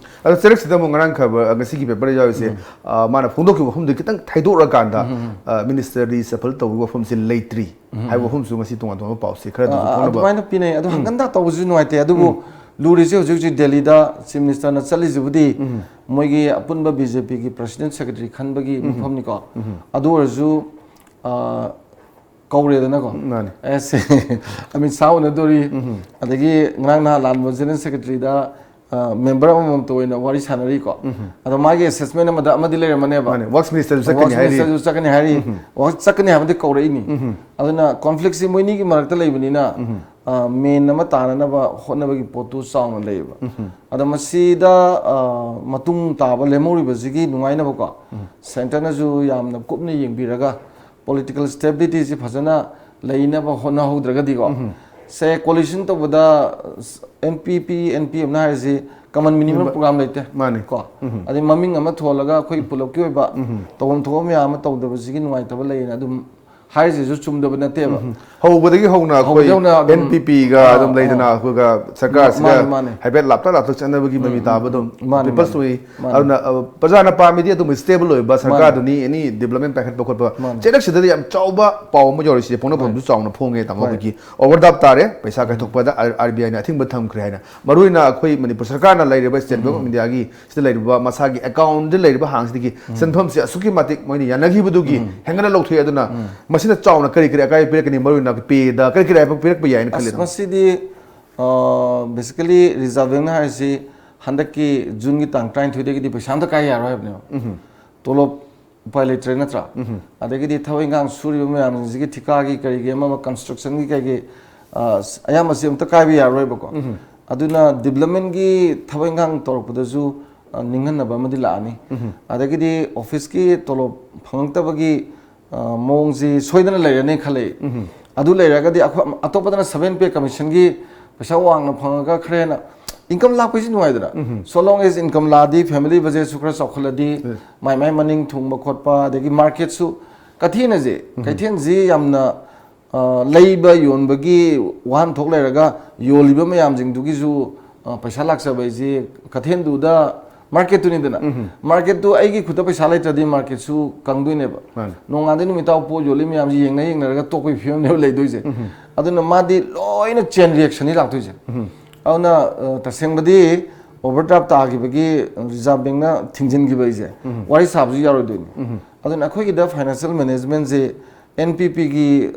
ꯑꯗꯣ ꯆꯔꯛꯁꯤꯗ ꯑꯃꯨꯛ ꯉꯔꯥꯡ ꯈꯕꯔ, ꯉꯁꯤꯒꯤ paperꯗ ꯌꯥꯎꯔꯤꯁꯦ, ꯑ, ꯃꯥꯅ ꯐꯣꯡꯗꯣꯛꯈꯤꯕ ꯋꯥꯐꯝꯗꯨ ꯈꯤꯇꯪ ꯊꯩꯗꯣꯛꯑꯀꯥꯟꯗ, ꯑ, minister reshuffle ꯇꯧꯕꯒꯤ ꯋꯥꯐꯝꯁꯤ ꯂꯩꯇ꯭ꯔꯤ ꯍꯥꯏꯕ ꯋꯥꯐꯝꯁꯨ ꯉꯁꯤ ꯇꯣꯉꯥꯟ ꯇꯣꯉꯥꯟꯕ ꯄꯥꯎꯁꯦ ꯈꯔ ꯑꯗꯨꯁꯨ ꯑ, ꯐꯣꯡꯅꯕ꯫ ꯑꯗꯨꯃꯥꯏꯅ ꯄꯤꯅꯩ꯫ ꯑꯗꯣ ꯍꯪꯒꯟꯗꯥ ꯇꯧꯕꯁꯨ ꯅꯨꯡꯉꯥꯏꯇꯦ꯫ ꯑꯗꯨꯕꯨ ꯂꯨꯔꯤꯁꯦ ꯍꯧꯖꯤꯛ ꯍꯧꯖꯤꯛ ꯗꯦꯜꯂꯤꯗ ꯆꯤꯐ ꯃꯤꯅꯤꯁꯇꯔꯅ ꯆꯠꯂꯤꯁꯤꯕꯨꯗꯤ ꯎꯝ꯫ ꯃꯣꯏꯒꯤ ꯑꯄꯨꯟꯕ ꯕꯤ ꯖꯦ ꯄꯤꯒꯤ ꯄ꯭ꯔꯁꯤꯗꯦꯟ ꯁꯦꯀ꯭ꯔꯦꯇꯔꯤ ꯈꯟꯕꯒꯤ ꯎꯝ꯫ ꯃꯐꯝꯅꯤꯀꯣ꯫ ꯎꯝ꯫ ꯑꯗꯨ ꯑꯣꯏꯔꯁꯨ, ꯑ, ꯀꯧꯔꯦꯗꯅꯀꯣ꯫ ꯃꯥꯅꯦ꯫ ꯑꯦꯁ ꯑꯃꯤꯠ ꯁꯥꯍ ꯎꯅꯗꯣꯔꯤ꯫ ꯎꯝ꯫ ꯑꯗꯒꯤ ꯉꯔꯥꯡ ꯅꯍꯥꯟ ꯂꯥꯟꯕ ꯖꯦꯅꯔꯦꯜ ꯁꯦꯀ꯭ꯔꯦꯇꯔꯤꯗ, ꯑ, ꯃꯦꯝꯕꯔ ꯑꯃꯃꯝꯇ ꯑꯣꯏꯅ ꯋꯥꯔꯤ ꯁꯥꯟꯅꯔꯤꯀꯣ꯫ ꯎꯝ꯫ ꯑꯗꯣ ꯃꯥꯒꯤ ꯑꯦꯁꯦꯁꯃꯦꯟ ꯑꯃꯗ ꯑꯃꯗꯤ ꯂꯩꯔꯝꯃꯅꯦꯕ꯫ ꯃꯥꯅꯦ, ꯋꯔꯛꯁ ꯃꯤꯅꯤꯁꯇꯔꯁꯨ ꯆꯠꯀꯅꯤ ꯋꯔꯛꯁ ꯍꯥꯏꯔꯤ꯫ ꯃꯤꯅꯤꯁꯇꯔꯁꯨ ꯆꯠꯀꯅꯤ ꯍꯥꯏꯔꯤ꯫ ꯎꯝ꯫ ꯋꯔꯛ ꯆꯠꯀꯅꯤ ꯍꯥꯏꯕꯗꯤ ꯀꯧꯔꯛꯏꯅꯤ꯫ ꯎꯝ꯫ ꯑꯗꯨꯅ ꯀꯣꯟꯐ꯭ꯂꯤꯛꯁꯤ ꯃꯣꯏꯅꯤꯒꯤ ꯃꯔꯛꯇ ꯂꯩꯕꯅꯤꯅ, ꯎꯝ꯫ ꯑ, ꯃꯦꯟ ꯑꯃ ꯇꯥꯅꯅꯕ ꯍꯣꯠꯅꯕꯒꯤ ꯄꯣꯠꯇꯨ ꯆꯥꯎꯅ ꯂꯩꯌꯦꯕ꯫ ꯎꯝ꯫ ꯑꯗꯣ ꯃꯁꯤꯗ, ꯑ, ꯃꯇꯨꯡ ꯇꯥꯕ ꯂꯦꯝꯍꯧꯔꯤꯕꯁꯤꯒꯤ ꯅꯨꯡꯉꯥꯏꯅꯕꯀꯣ, ꯎꯝ꯫ ꯁꯦꯟꯇꯔꯅꯁꯨ ꯌꯥꯝꯅ ꯀꯨꯞꯅ ꯌꯦꯡꯕꯤꯔꯒ, ꯄꯣꯂꯤꯇꯤꯀꯦꯜ ꯁ꯭ꯇꯦꯕꯤꯂꯤꯇꯤꯁꯤ ꯐꯖꯅ ꯂꯩꯅꯕ ꯍꯣꯠꯅꯍꯧꯗ꯭ꯔꯒꯗꯤꯀꯣ, ꯎꯝ꯫ ꯁꯦ, ꯀꯣꯂꯤꯁꯟ ꯇꯧꯕꯗ ꯑꯦꯟ ꯄꯤ ꯄꯤ, ꯑꯦꯟ ꯄꯤ ꯑꯦꯝꯅ ꯍꯥꯏꯔꯤꯁꯤ ꯀꯃꯟ ꯃꯤꯅꯤꯃꯝ ꯃ-, ꯄ꯭ꯔꯣꯒ꯭ꯔꯥꯝ ꯂꯩꯇꯦ꯫ ꯃꯥꯅꯤ꯫ ꯀꯣ? ꯎꯝ꯫ ꯑꯗꯩ ꯃꯃꯤꯡ ꯑꯃ ꯊꯣꯜꯂꯒ ꯑꯩꯈꯣꯏ ꯄꯨꯂꯞꯀꯤ ꯑꯣꯏꯕ ꯎꯝ꯫ ꯇꯧꯐꯝ ꯊꯣꯛꯄ ꯃꯌꯥꯝ ꯑꯃ ꯇꯧꯗꯕꯁꯤꯒꯤ ꯅꯨꯡꯉꯥꯏꯇꯕ ꯂꯩꯌꯦꯅ ꯑꯗꯨꯝ ꯍꯥꯏꯔꯤꯁꯤꯁꯨ ꯆꯨꯝꯗꯕ ꯅꯠꯇꯦꯕ꯫ ꯎꯝ꯫ ꯍꯧꯕꯗꯒꯤ ꯍꯧꯅ ꯑꯩꯈꯣꯏ ꯍꯧꯕꯗꯒꯤ ꯍꯧꯅ ꯑꯗꯨꯝ, ꯑꯦꯟ ꯄꯤ ꯄꯤꯒ ꯑꯥ, ꯑꯗꯨꯝ ꯂꯩꯗꯅ, ꯑꯥ꯫ ꯑꯩꯈꯣꯏꯒ ꯁꯔꯀꯥꯔꯁꯤꯒ ꯃꯥꯅꯦ, ꯃꯥꯅꯦ꯫ ꯍꯥꯏꯐꯦꯠ ꯂꯥꯞꯇꯛ ꯂꯥꯞꯇꯛ ꯆꯠꯅꯕꯒꯤ ꯎꯝ, ꯃꯃꯤ ꯎꯝ꯫ ꯇꯥꯕ ꯑꯗꯨꯝ ꯃꯥꯅꯦ, ꯄꯤꯄꯜꯁ ꯃꯥꯅꯦ꯫ ꯎꯏ꯫ ꯃꯥꯅꯦ꯫ ꯑꯗꯨꯅ, ꯑ, ꯄ꯭ꯔꯖꯥꯅ ꯄꯥꯝꯃꯤꯗꯤ ꯑꯗꯨꯝ ꯁ꯭ꯇꯦꯕꯜ ꯑꯣꯏꯕ ꯃꯥꯅꯦ꯫ ꯁꯔꯀꯥꯔꯗꯨꯅꯤ, ꯑꯦꯅꯤ ꯗꯤꯕ꯭ꯂꯞꯃꯦꯟ ꯄꯥꯏꯈꯠꯄ ꯈꯣꯠꯄ꯫ ꯃꯥꯅꯦ꯫ ꯆꯦꯔꯛꯁꯤꯗꯗꯤ ꯌꯥꯝ ꯆꯥꯎꯕ ꯄꯥꯎ ꯑꯃ ꯌꯧꯔꯤꯁꯦ, ꯄꯣꯛꯅꯐꯝꯁꯨ ꯍꯣꯏ꯫ ꯆꯥꯎꯅ ꯐꯣꯡꯉꯦ, ꯇꯥꯃꯣ꯫ ꯍꯣꯏ꯫ ꯑꯩꯈꯣꯏꯒꯤ ꯑꯣꯚꯔꯗ꯭ꯔꯥꯐ ꯇꯥꯔꯦ, ꯄꯩꯁꯥ ꯎꯝ꯫ ꯀꯥꯏꯊꯣꯛꯄꯗ ꯑꯥꯔ ꯕꯤ ꯑꯥꯏꯅ ꯑꯊꯤꯡꯕ ꯊꯝꯈ꯭ꯔꯦ ꯍꯥꯏꯅ꯫ ꯃꯔꯨꯑꯣꯏꯅ ꯑꯩꯈꯣꯏ ꯃꯅꯤꯄꯨꯔ ꯁꯔꯀꯥꯔꯅ ꯂꯩꯔꯤꯕ ꯁ꯭ꯇꯦꯠ ꯕꯦꯡꯛ ꯑꯣꯐ ꯎꯝ꯫ ꯏꯟꯗꯤꯌꯥꯒꯤ ꯁꯤꯗ ꯂꯩꯔꯤꯕ ꯃꯁꯥꯒꯤ ꯑꯦꯀꯥꯎꯟꯗ ꯂꯩꯔꯤꯕ ꯍꯥꯡꯁꯤꯗꯒꯤ ꯎꯝ꯫ ꯁꯦꯟꯐꯝꯁꯦ ꯑꯁꯨꯛꯀꯤ ꯃꯇꯤꯛ ꯃꯣꯏꯅ ꯌꯥꯅꯈꯤꯕꯗꯨꯒꯤ ꯎꯝ꯫ ꯍꯦꯟꯒꯠꯅ ꯂꯧꯊꯣꯛꯑꯦ꯫ ꯑꯗꯨꯅ ꯎꯝ꯫ ꯃꯁꯤꯅ ꯆꯥꯎꯅ ꯀꯔꯤ ꯀꯔꯤ ꯑꯀꯥꯏꯕ ꯄꯤꯔꯛꯀꯅꯤ? ꯃꯔꯨꯑꯣꯏꯅ ꯄꯦꯗ ꯀꯔꯤ ꯀꯔꯤ ꯄꯤꯔꯛꯄ ꯌꯥꯏꯅ ꯑꯁ, ꯈꯜꯂꯤ, ꯇꯥꯃꯣ? ꯃꯁꯤꯗꯤ, ꯑ, basically ꯔꯤꯖꯥꯔꯚ ꯕꯦꯡꯛꯅ ꯍꯥꯏꯔꯤꯁꯤ ꯍꯟꯗꯛꯀꯤ ꯖꯨꯟꯒꯤ ꯇꯥꯡ ꯇꯔꯥꯅꯤꯊꯣꯏꯗꯒꯤꯗꯤ ꯄꯩꯁꯥ ꯑꯝꯇ ꯀꯥꯏ ꯌꯥꯔꯣꯏ ꯍꯥꯏꯕꯅꯦꯕ꯫ ꯎꯝ꯫ ꯇꯣꯂꯣꯞ ꯎꯄꯥꯏ ꯂꯩꯇ꯭ꯔꯦ, ꯅꯠꯇ꯭ꯔꯥ? ꯎꯝ꯫ ꯑꯗꯒꯤꯗꯤ ꯊꯕꯛ ꯏꯪꯈꯥꯡ ꯁꯨꯔꯤꯕ ꯃꯌꯥꯝꯁꯤꯡꯁꯤꯒꯤ ꯊꯤꯀꯥꯒꯤ ꯀꯔꯤꯒꯤ ꯑꯃ ꯑꯃ ꯀꯟꯁꯇ꯭ꯔꯛꯁꯟꯒꯤ ꯀꯩꯒꯤ, ꯑ, ꯑꯌꯥꯝꯕꯁꯤ ꯑꯝꯇ ꯀꯥꯏꯕ ꯌꯥꯔꯔꯣꯏꯕꯀꯣ꯫ ꯎꯝ꯫ ꯑꯗꯨꯅ ꯗꯤꯕ꯭ꯂꯞꯃꯦꯟꯒꯤ ꯊꯕꯛ ꯏꯪꯈꯥꯡ ꯇꯧꯔꯛꯄꯗꯁꯨ, ꯑ, ꯅꯤꯡꯍꯟꯅꯕ ꯑꯃꯗꯤ ꯂꯥꯛꯑꯅꯤ꯫ ꯎꯝ꯫ ꯑꯗꯒꯤꯗꯤ ꯑꯣꯐꯤꯁꯀꯤ ꯇꯣꯂꯣꯞ ꯐꯪꯉꯛꯇꯕꯒꯤ, ꯑ, ꯃꯑꯣꯡꯁꯤ ꯁꯣꯏꯗꯅ ꯂꯩꯔꯅꯤ ꯈꯜꯂꯦ꯫ ꯎꯝ꯫ ꯑꯗꯨ ꯂꯩꯔꯒꯗꯤ ꯑꯩꯈꯣꯏ ꯑꯇꯣꯞꯄꯗꯅ ꯁꯚꯦꯟ ꯄꯦ ꯀꯃꯤꯁꯟꯒꯤ ꯄꯩꯁꯥ ꯋꯥꯡꯅ ꯐꯪꯉꯒ ꯈꯔ ꯍꯦꯟꯅ ꯏꯟꯀꯝ ꯂꯥꯛꯄꯁꯤ ꯅꯨꯡꯉꯥꯏꯗꯅ꯫ ꯎꯝ꯫ So long as ꯏꯟꯀꯝ ꯂꯥꯛꯑꯗꯤ ꯐꯦꯃꯤꯂꯤ ꯕꯖꯦꯠꯁꯨ ꯈꯔ ꯆꯥꯎꯈꯠꯂꯗꯤ, ꯎꯝ꯫ ꯃꯥꯏ ꯃꯥꯏ ꯃꯅꯤꯡ ꯊꯨꯡꯕ ꯈꯣꯠꯄ, ꯑꯗꯒꯤ ꯃꯥꯔꯀꯦꯠꯁꯨ, ꯀꯩꯊꯦꯜ ꯑꯁꯦ, ꯎꯝ꯫ ꯀꯩꯊꯦꯜꯁꯤ ꯌꯥꯝꯅ, ꯑ, ꯂꯩꯕ ꯌꯣꯟꯕꯒꯤ ꯋꯥꯍꯟꯊꯣꯛ ꯂꯩꯔꯒ ꯌꯣꯜꯂꯤꯕ ꯃꯌꯥꯝꯁꯤꯡꯗꯨꯒꯤꯁꯨ, ꯑ, ꯄꯩꯁꯥ ꯂꯥꯛꯆꯕ ꯍꯥꯏꯁꯤ ꯀꯩꯊꯦꯜꯗꯨꯗ ꯃꯥꯔꯀꯦꯠꯇꯨꯅꯤꯗꯅ꯫ ꯎꯝ꯫ ꯃꯥꯔꯀꯦꯠꯇꯨ ꯑꯩꯒꯤ ꯈꯨꯠꯇ ꯄꯩꯁꯥ ꯂꯩꯇ꯭ꯔꯗꯤ ꯃꯥꯔꯀꯦꯠꯁꯨ ꯀꯪꯗꯣꯏꯅꯦꯕ꯫ ꯃꯥꯅꯤ꯫ ꯅꯣꯡꯉꯥꯟꯗꯩ ꯅꯨꯃꯤꯠ ꯇꯥꯕ ꯄꯣꯠ ꯌꯣꯜꯂꯤ ꯃꯌꯥꯝꯁꯤ ꯌꯦꯡꯅ ꯌꯦꯡꯅꯔꯒ ꯇꯣꯛꯄꯒꯤ ꯐꯤꯕꯝꯅꯦꯕ ꯂꯩꯗꯣꯏꯁꯦ꯫ ꯎꯝ꯫ ꯑꯗꯨꯅ ꯃꯥꯗꯤ ꯂꯣꯏꯅ ꯆꯦꯟ ꯔꯤꯌꯦꯛꯁꯟꯅꯤ ꯂꯥꯛꯇꯣꯏꯁꯦ꯫ ꯎꯝ꯫ ꯑꯗꯨꯅ ꯑ, ꯇꯁꯦꯡꯕꯗꯤ ꯑꯣꯚꯔꯗ꯭ꯔꯥꯐ ꯇꯥꯈꯤꯕꯒꯤ ꯔꯤꯖꯥꯔꯚ ꯕꯦꯡꯅ ꯊꯤꯡꯖꯤꯟꯈꯤꯕ ꯑꯩꯁꯦ ꯋꯥꯔꯤ ꯁꯥꯕꯁꯨ ꯌꯥꯔꯣꯏꯗꯣꯏꯅꯤ꯫ ꯑꯗꯨꯅ ꯑꯩꯈꯣꯏꯒꯤꯗ ꯐꯥꯏꯅꯥꯟꯁꯤꯌꯦꯜ ꯃꯦꯅꯦꯖꯃꯦꯟꯁꯦ ꯑꯦꯟ ꯄꯤ ꯄꯤꯒꯤ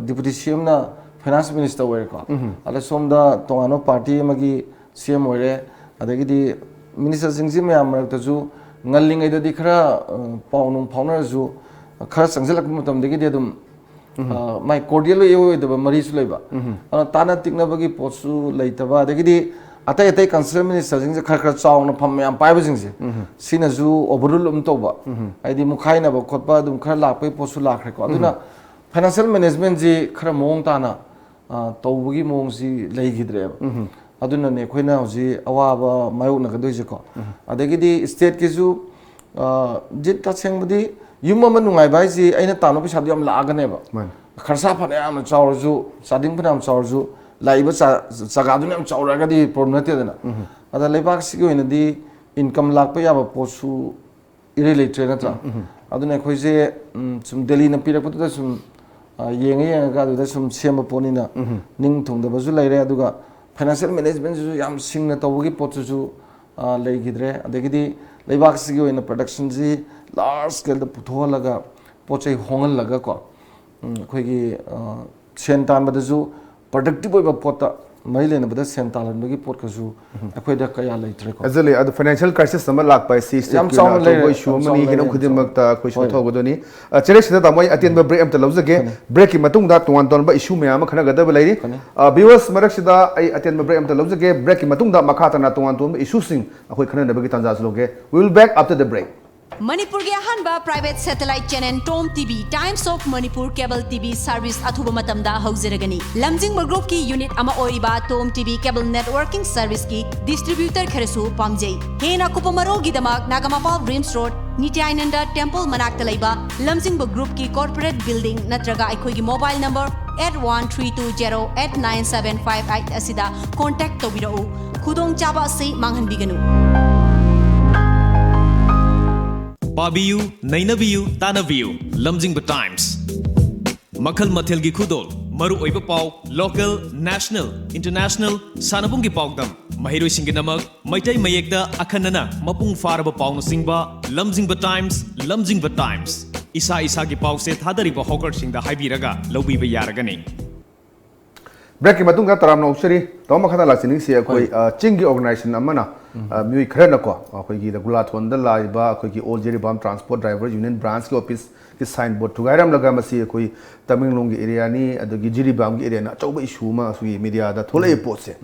ꯗꯤꯄꯨꯇꯤ ꯁꯤ ꯑꯦꯝꯅ ꯐꯥꯏꯅꯥꯟꯁ ꯃꯤꯅꯤꯁꯇꯔ ꯑꯣꯏꯔꯦꯀꯣ꯫ ꯑꯗ ꯁꯣꯝꯗ ꯇꯣꯉꯥꯟꯕ ꯄꯥꯔꯇꯤ ꯑꯃꯒꯤ ꯁꯤ ꯑꯦꯝ ꯑꯣꯏꯔꯦ꯫ ꯑꯗꯒꯤꯗꯤ ꯃꯤꯅꯤꯁꯇꯔꯁꯤꯡꯁꯤ ꯃꯌꯥꯝ ꯃꯔꯛꯇꯁꯨ ꯉꯜꯂꯤꯉꯩꯗꯗꯤ ꯈꯔ ꯑ, ꯄꯥꯎ ꯅꯨꯡ ꯐꯥꯎꯅꯔꯁꯨ ꯈꯔ ꯆꯪꯁꯤꯜꯂꯛꯄ ꯃꯇꯝꯗꯒꯤꯗꯤ ꯑꯗꯨꯝ ꯑ, ꯃꯥꯏ ꯀꯣꯔꯗꯤꯌꯦꯜ ꯑꯣꯏꯗꯕ ꯃꯔꯤꯁꯨ ꯂꯩꯕ꯫ ꯑꯗꯨꯅ ꯇꯥꯅ ꯇꯤꯛꯅꯕꯒꯤ ꯄꯣꯠꯁꯨ ꯂꯩꯇꯕ, ꯑꯗꯒꯤꯗꯤ ꯑꯇꯩ ꯑꯇꯩ ꯀꯟꯁꯔꯟ ꯃꯤꯅꯤꯁꯇꯔꯁꯤꯡꯁꯦ ꯈꯔ ꯈꯔ ꯆꯥꯎꯅ ꯐꯝ ꯃꯌꯥꯝ ꯄꯥꯏꯕꯁꯤꯡꯁꯦ ꯁꯤꯅꯁꯨ ꯑꯣꯚꯔꯔꯨꯜ ꯑꯗꯨꯝ ꯇꯧꯕ꯫ ꯍꯥꯏꯗꯤ ꯃꯨꯈꯥꯏꯅꯕ ꯈꯣꯠꯄ ꯑꯗꯨꯝ ꯈꯔ ꯂꯥꯛꯄꯒꯤ ꯄꯣꯠꯁꯨ ꯂꯥꯛꯈ꯭ꯔꯦꯀꯣ꯫ ꯑꯗꯨꯅ ꯐꯥꯏꯅꯥꯟꯁꯤꯌꯦꯜ ꯃꯦꯅꯦꯖꯃꯦꯟꯁꯤ ꯈꯔ ꯃꯑꯣꯡ ꯇꯥꯅ ꯑ, ꯇꯧꯕꯒꯤ ꯃꯑꯣꯡꯁꯤ ꯂꯩꯈꯤꯗ꯭ꯔꯦꯕ꯫ ꯑꯗꯨꯅꯅꯦ ꯑꯩꯈꯣꯏꯅ ꯍꯧꯖꯤꯛ ꯑꯋꯥꯕ ꯃꯥꯌꯣꯛꯅꯒꯗꯣꯏꯁꯦꯀꯣ꯫ ꯑꯗꯒꯤꯗꯤ ꯁ꯭ꯇꯦꯠꯀꯤꯁꯨ ꯑ, ꯖꯤꯠ ꯇꯁꯦꯡꯕꯗꯤ ꯌꯨꯝ ꯑꯃ ꯅꯨꯡꯉꯥꯏꯕ ꯍꯥꯏꯁꯤ ꯑꯩꯅ ꯇꯥꯟꯕ ꯄꯩꯁꯥꯗꯨ ꯌꯥꯝ ꯂꯥꯛꯑꯒꯅꯦꯕ꯫ ꯃꯥꯅꯤ꯫ ꯈꯔꯁꯥ ꯐꯅꯌꯥꯝꯅ ꯆꯥꯎꯔꯁꯨ, ꯆꯥꯗꯤꯡ ꯐꯅꯌꯥꯝ ꯆꯥꯎꯔꯁꯨ, ꯂꯥꯛꯏꯕ ꯆꯥ-, ꯖꯒꯥꯗꯨꯅ ꯌꯥꯝ ꯆꯥꯎꯔꯛꯑꯒꯗꯤ ꯄ꯭ꯔꯣꯕ꯭ꯂꯦꯝ ꯅꯠꯇꯦꯗꯅ꯫ ꯑꯗ ꯂꯩꯕꯥꯛꯁꯤꯒꯤ ꯑꯣꯏꯅꯗꯤ ꯏꯟꯀꯝ ꯂꯥꯛꯄ ꯌꯥꯕ ꯄꯣꯠꯁꯨ ꯏꯔꯩ ꯂꯩꯇ꯭ꯔꯦ ꯅꯠꯇ꯭ꯔꯥ? ꯑꯗꯨꯅ ꯑꯩꯈꯣꯏꯁꯦ ꯎꯝ, ꯁꯨꯝ ꯗꯦꯜꯂꯤꯅ ꯄꯤꯔꯛꯄꯗꯨꯗ ꯁꯨꯝ ꯑ, ꯌꯦꯡꯉ ꯌꯦꯡꯉꯒ ꯑꯗꯨꯗ ꯁꯨꯝ ꯁꯦꯝꯕ ꯄꯣꯠꯅꯤꯅ ꯅꯤꯡ ꯊꯨꯡꯗꯕꯁꯨ ꯂꯩꯔꯦ꯫ ꯑꯗꯨꯒ ꯐꯥꯏꯅꯥꯟꯁꯤꯌꯦꯜ ꯃꯦꯅꯦꯖꯃꯦꯟꯁꯤꯁꯨ ꯌꯥꯝ ꯁꯤꯡꯅ ꯇꯧꯕꯒꯤ ꯄꯣꯠꯇꯨꯁꯨ ꯑ, ꯂꯩꯈꯤꯗ꯭ꯔꯦ꯫ ꯑꯗꯒꯤꯗꯤ ꯂꯩꯕꯥꯛꯁꯤꯒꯤ ꯑꯣꯏꯅ ꯄ꯭ꯔꯗꯛꯁꯟꯁꯤ ꯂꯥꯔꯖ ꯁ꯭ꯀꯦꯜꯗ ꯄꯨꯊꯣꯛꯍꯜꯂꯒ ꯄꯣꯠ ꯆꯩ ꯍꯣꯡꯍꯜꯂꯒꯀꯣ ꯎꯝ, ꯑꯩꯈꯣꯏꯒꯤ ꯑ, ꯁꯦꯟ ꯇꯥꯟꯕꯗꯁꯨ ꯄ꯭ꯔꯗꯛꯇꯤꯞ ꯑꯣꯏꯕ ꯄꯣꯠꯇ ꯃꯔꯤ ꯂꯩꯅꯕꯗ ꯁꯦꯟ ꯇꯥꯜꯍꯟꯕꯒꯤ ꯄꯣꯠꯀꯁꯨ ꯑꯩꯈꯣꯏꯗ ꯀꯌꯥ ꯂꯩꯇ꯭ꯔꯦꯀꯣ꯫ ꯑꯦꯛꯖꯦꯛꯂꯤ꯫ ꯑꯗꯨ ꯐꯥꯏꯅꯥꯟꯁꯤꯌꯦꯜ ꯀ꯭ꯔꯥꯏꯁꯤꯁ ꯑꯃ ꯂꯥꯛꯄ ꯍꯥꯏꯁꯤ ꯌꯥꯝ ꯁ꯭ꯇꯦꯠꯀꯤ ꯑꯣꯏꯅ ꯆꯥꯎꯅ ꯑꯆꯧꯕ ꯂꯩꯔꯦ, ꯏꯁꯨ ꯌꯥꯝ ꯑꯃꯅꯤ꯫ ꯆꯥꯎꯅ ꯍꯤꯔꯝ ꯂꯩꯔꯦ, ꯈꯨꯗꯤꯡꯃꯛꯇ ꯑꯩꯈꯣꯏ ꯍꯣꯏ꯫ ꯁꯣꯟꯊꯍꯧꯒꯗꯣꯏꯅꯤ꯫ ꯑ, ꯆꯦꯔꯦ ꯁꯤꯗ ꯇꯥꯃꯣ ꯑꯩ ꯑꯇꯦꯟꯕ ꯕ꯭ꯔꯦꯛ ꯑꯝꯇ ꯂꯧꯖꯒꯦ꯫ ꯐꯅꯤ꯫ ꯕ꯭ꯔꯦꯛꯀꯤ ꯃꯇꯨꯡꯗ ꯇꯣꯉꯥꯟ ꯇꯣꯉꯥꯟꯕ ꯏꯁꯨ ꯃꯌꯥꯝ ꯑꯃ ꯈꯟꯅꯒꯗꯕ ꯂꯩꯔꯤ꯫ ꯐꯅꯤ꯫ ꯑ, ꯚꯤꯌꯨꯋꯔꯁ, ꯃꯔꯛꯁꯤꯗ ꯑꯩ ꯑꯇꯦꯟꯕ ꯕ꯭ꯔꯦꯛ ꯑꯝꯇ ꯂꯧꯖꯒꯦ꯫ ꯕ꯭ꯔꯦꯛꯀꯤ ꯃꯇꯨꯡꯗ ꯃꯈꯥ ꯇꯥꯅ ꯇꯣꯉꯥꯟ ꯇꯣꯉꯥꯟꯕ ꯏꯁꯨꯁꯤꯡ ꯑꯩꯈꯣꯏ ꯈꯟꯅꯅꯕꯒꯤ ꯇꯥꯟꯖꯥꯁꯨ ꯂꯧꯒꯦ꯫ We will back after the break. ꯃꯅꯤꯄꯨꯔꯒꯤ ꯑꯍꯥꯟꯕ private satellite channel Tom T V, Times of Manipur Cable T V service ꯑꯊꯨꯕ ꯃꯇꯝꯗ ꯍꯧꯖꯔꯒꯅꯤ꯫ ꯂꯝꯖꯤꯡꯕ ꯒ꯭ꯔꯨꯞꯀꯤ ꯌꯨꯅꯤꯠ ꯑꯃ ꯑꯣꯏꯔꯤꯕ Tom T V cable networking serviceꯀꯤ distributor ꯈꯔꯁꯨ ꯄꯥꯝꯖꯩ꯫ ꯍꯦꯟꯅ ꯑꯀꯨꯞꯄ ꯃꯔꯣꯜꯒꯤꯗꯃꯛ ꯅꯥꯒꯥꯃꯄꯥꯜ ꯔꯤꯝꯁ ꯔꯣꯗ, ꯅꯤꯇ꯭ꯌꯥꯅꯟꯗ ꯇꯦꯝꯄꯜ ꯃꯅꯥꯛꯇ ꯂꯩꯕ ꯂꯝꯖꯤꯡꯕ ꯒ꯭ꯔꯨꯞꯀꯤ corporate building ꯅꯠꯇ꯭ꯔꯒ ꯑꯩꯈꯣꯏꯒꯤ mobile number eight one three two zero eight nine seven five eight ꯑꯁꯤꯗ contact ꯇꯧꯕꯤꯔꯛꯎ꯫ ꯈꯨꯗꯣꯡꯆꯥꯕ ꯑꯁꯤ ꯃꯥꯡꯍꯟꯕꯤꯒꯅꯨ꯫ ꯄꯥꯕꯤꯌꯨ, ꯅꯩꯅꯕꯤꯌꯨ, ꯇꯥꯟꯅꯕꯤꯌꯨ꯫ ꯂꯝꯖꯤꯡꯕ Times꯫ ꯃꯈꯜ ꯃꯊꯦꯜꯒꯤ ꯈꯨꯗꯣꯜ, ꯃꯔꯨꯑꯣꯏꯕ ꯄꯥꯎ, local, national, international, ꯁꯥꯟꯅꯕꯨꯡꯒꯤ ꯄꯥꯎꯗꯝ, ꯃꯍꯩꯔꯣꯏꯁꯤꯡꯒꯤꯗꯃꯛ ꯃꯩꯇꯩ ꯃꯌꯦꯛꯇ ꯑꯈꯟꯅꯅ ꯃꯄꯨꯡ ꯐꯥꯔꯕ ꯄꯥꯎꯅꯆꯤꯡꯕ, ꯂꯝꯖꯤꯡꯕ Times, ꯂꯝꯖꯤꯡꯕ Times꯫ ꯏꯁꯥ ꯏꯁꯥꯒꯤ ꯄꯥꯎꯁꯦ ꯊꯥꯗꯔꯤꯕ ꯍꯣꯀꯔꯁꯤꯡꯗ ꯍꯥꯏꯕꯤꯔꯒ ꯂꯧꯕꯤꯕ ꯌꯥꯔꯒꯅꯤ꯫ ꯕ꯭ꯔꯦꯛꯀꯤ ꯃꯇꯨꯡꯗ ꯇꯔꯥꯝꯅ ꯑꯣꯛꯆꯔꯤ꯫ ꯇꯥꯃꯣ ꯃꯈꯥ ꯇꯥꯅ ꯂꯥꯛꯆꯅꯤꯡꯁꯤ ꯑꯩꯈꯣꯏ, ꯑ, ꯆꯤꯡꯒꯤ organization ꯑꯃꯅ, ꯑ, ꯃꯤꯑꯣꯏ ꯈꯔꯅꯀꯣ, ꯑꯩꯈꯣꯏꯒꯤ ꯔꯘꯨꯂꯥꯊꯣꯟꯗ ꯂꯩꯔꯤꯕ ꯑꯩꯈꯣꯏꯒꯤ All Jiribam Transport Driver Union Branchꯀꯤ officeꯀꯤ signboard ꯊꯨꯒꯥꯏꯔꯝꯂꯒ ꯃꯁꯤ ꯑꯩꯈꯣꯏ ꯇꯃꯦꯡꯂꯣꯡꯒꯤ areaꯅꯤ, ꯑꯗꯒꯤ ꯖꯤꯔꯤꯕꯥꯝꯒꯤ areaꯅ ꯑꯆꯧꯕ issue ꯑꯃ ꯑꯩꯈꯣꯏꯒꯤ mediaꯗ ꯊꯣꯛꯂꯛꯏ ꯄꯣꯠꯁꯦ꯫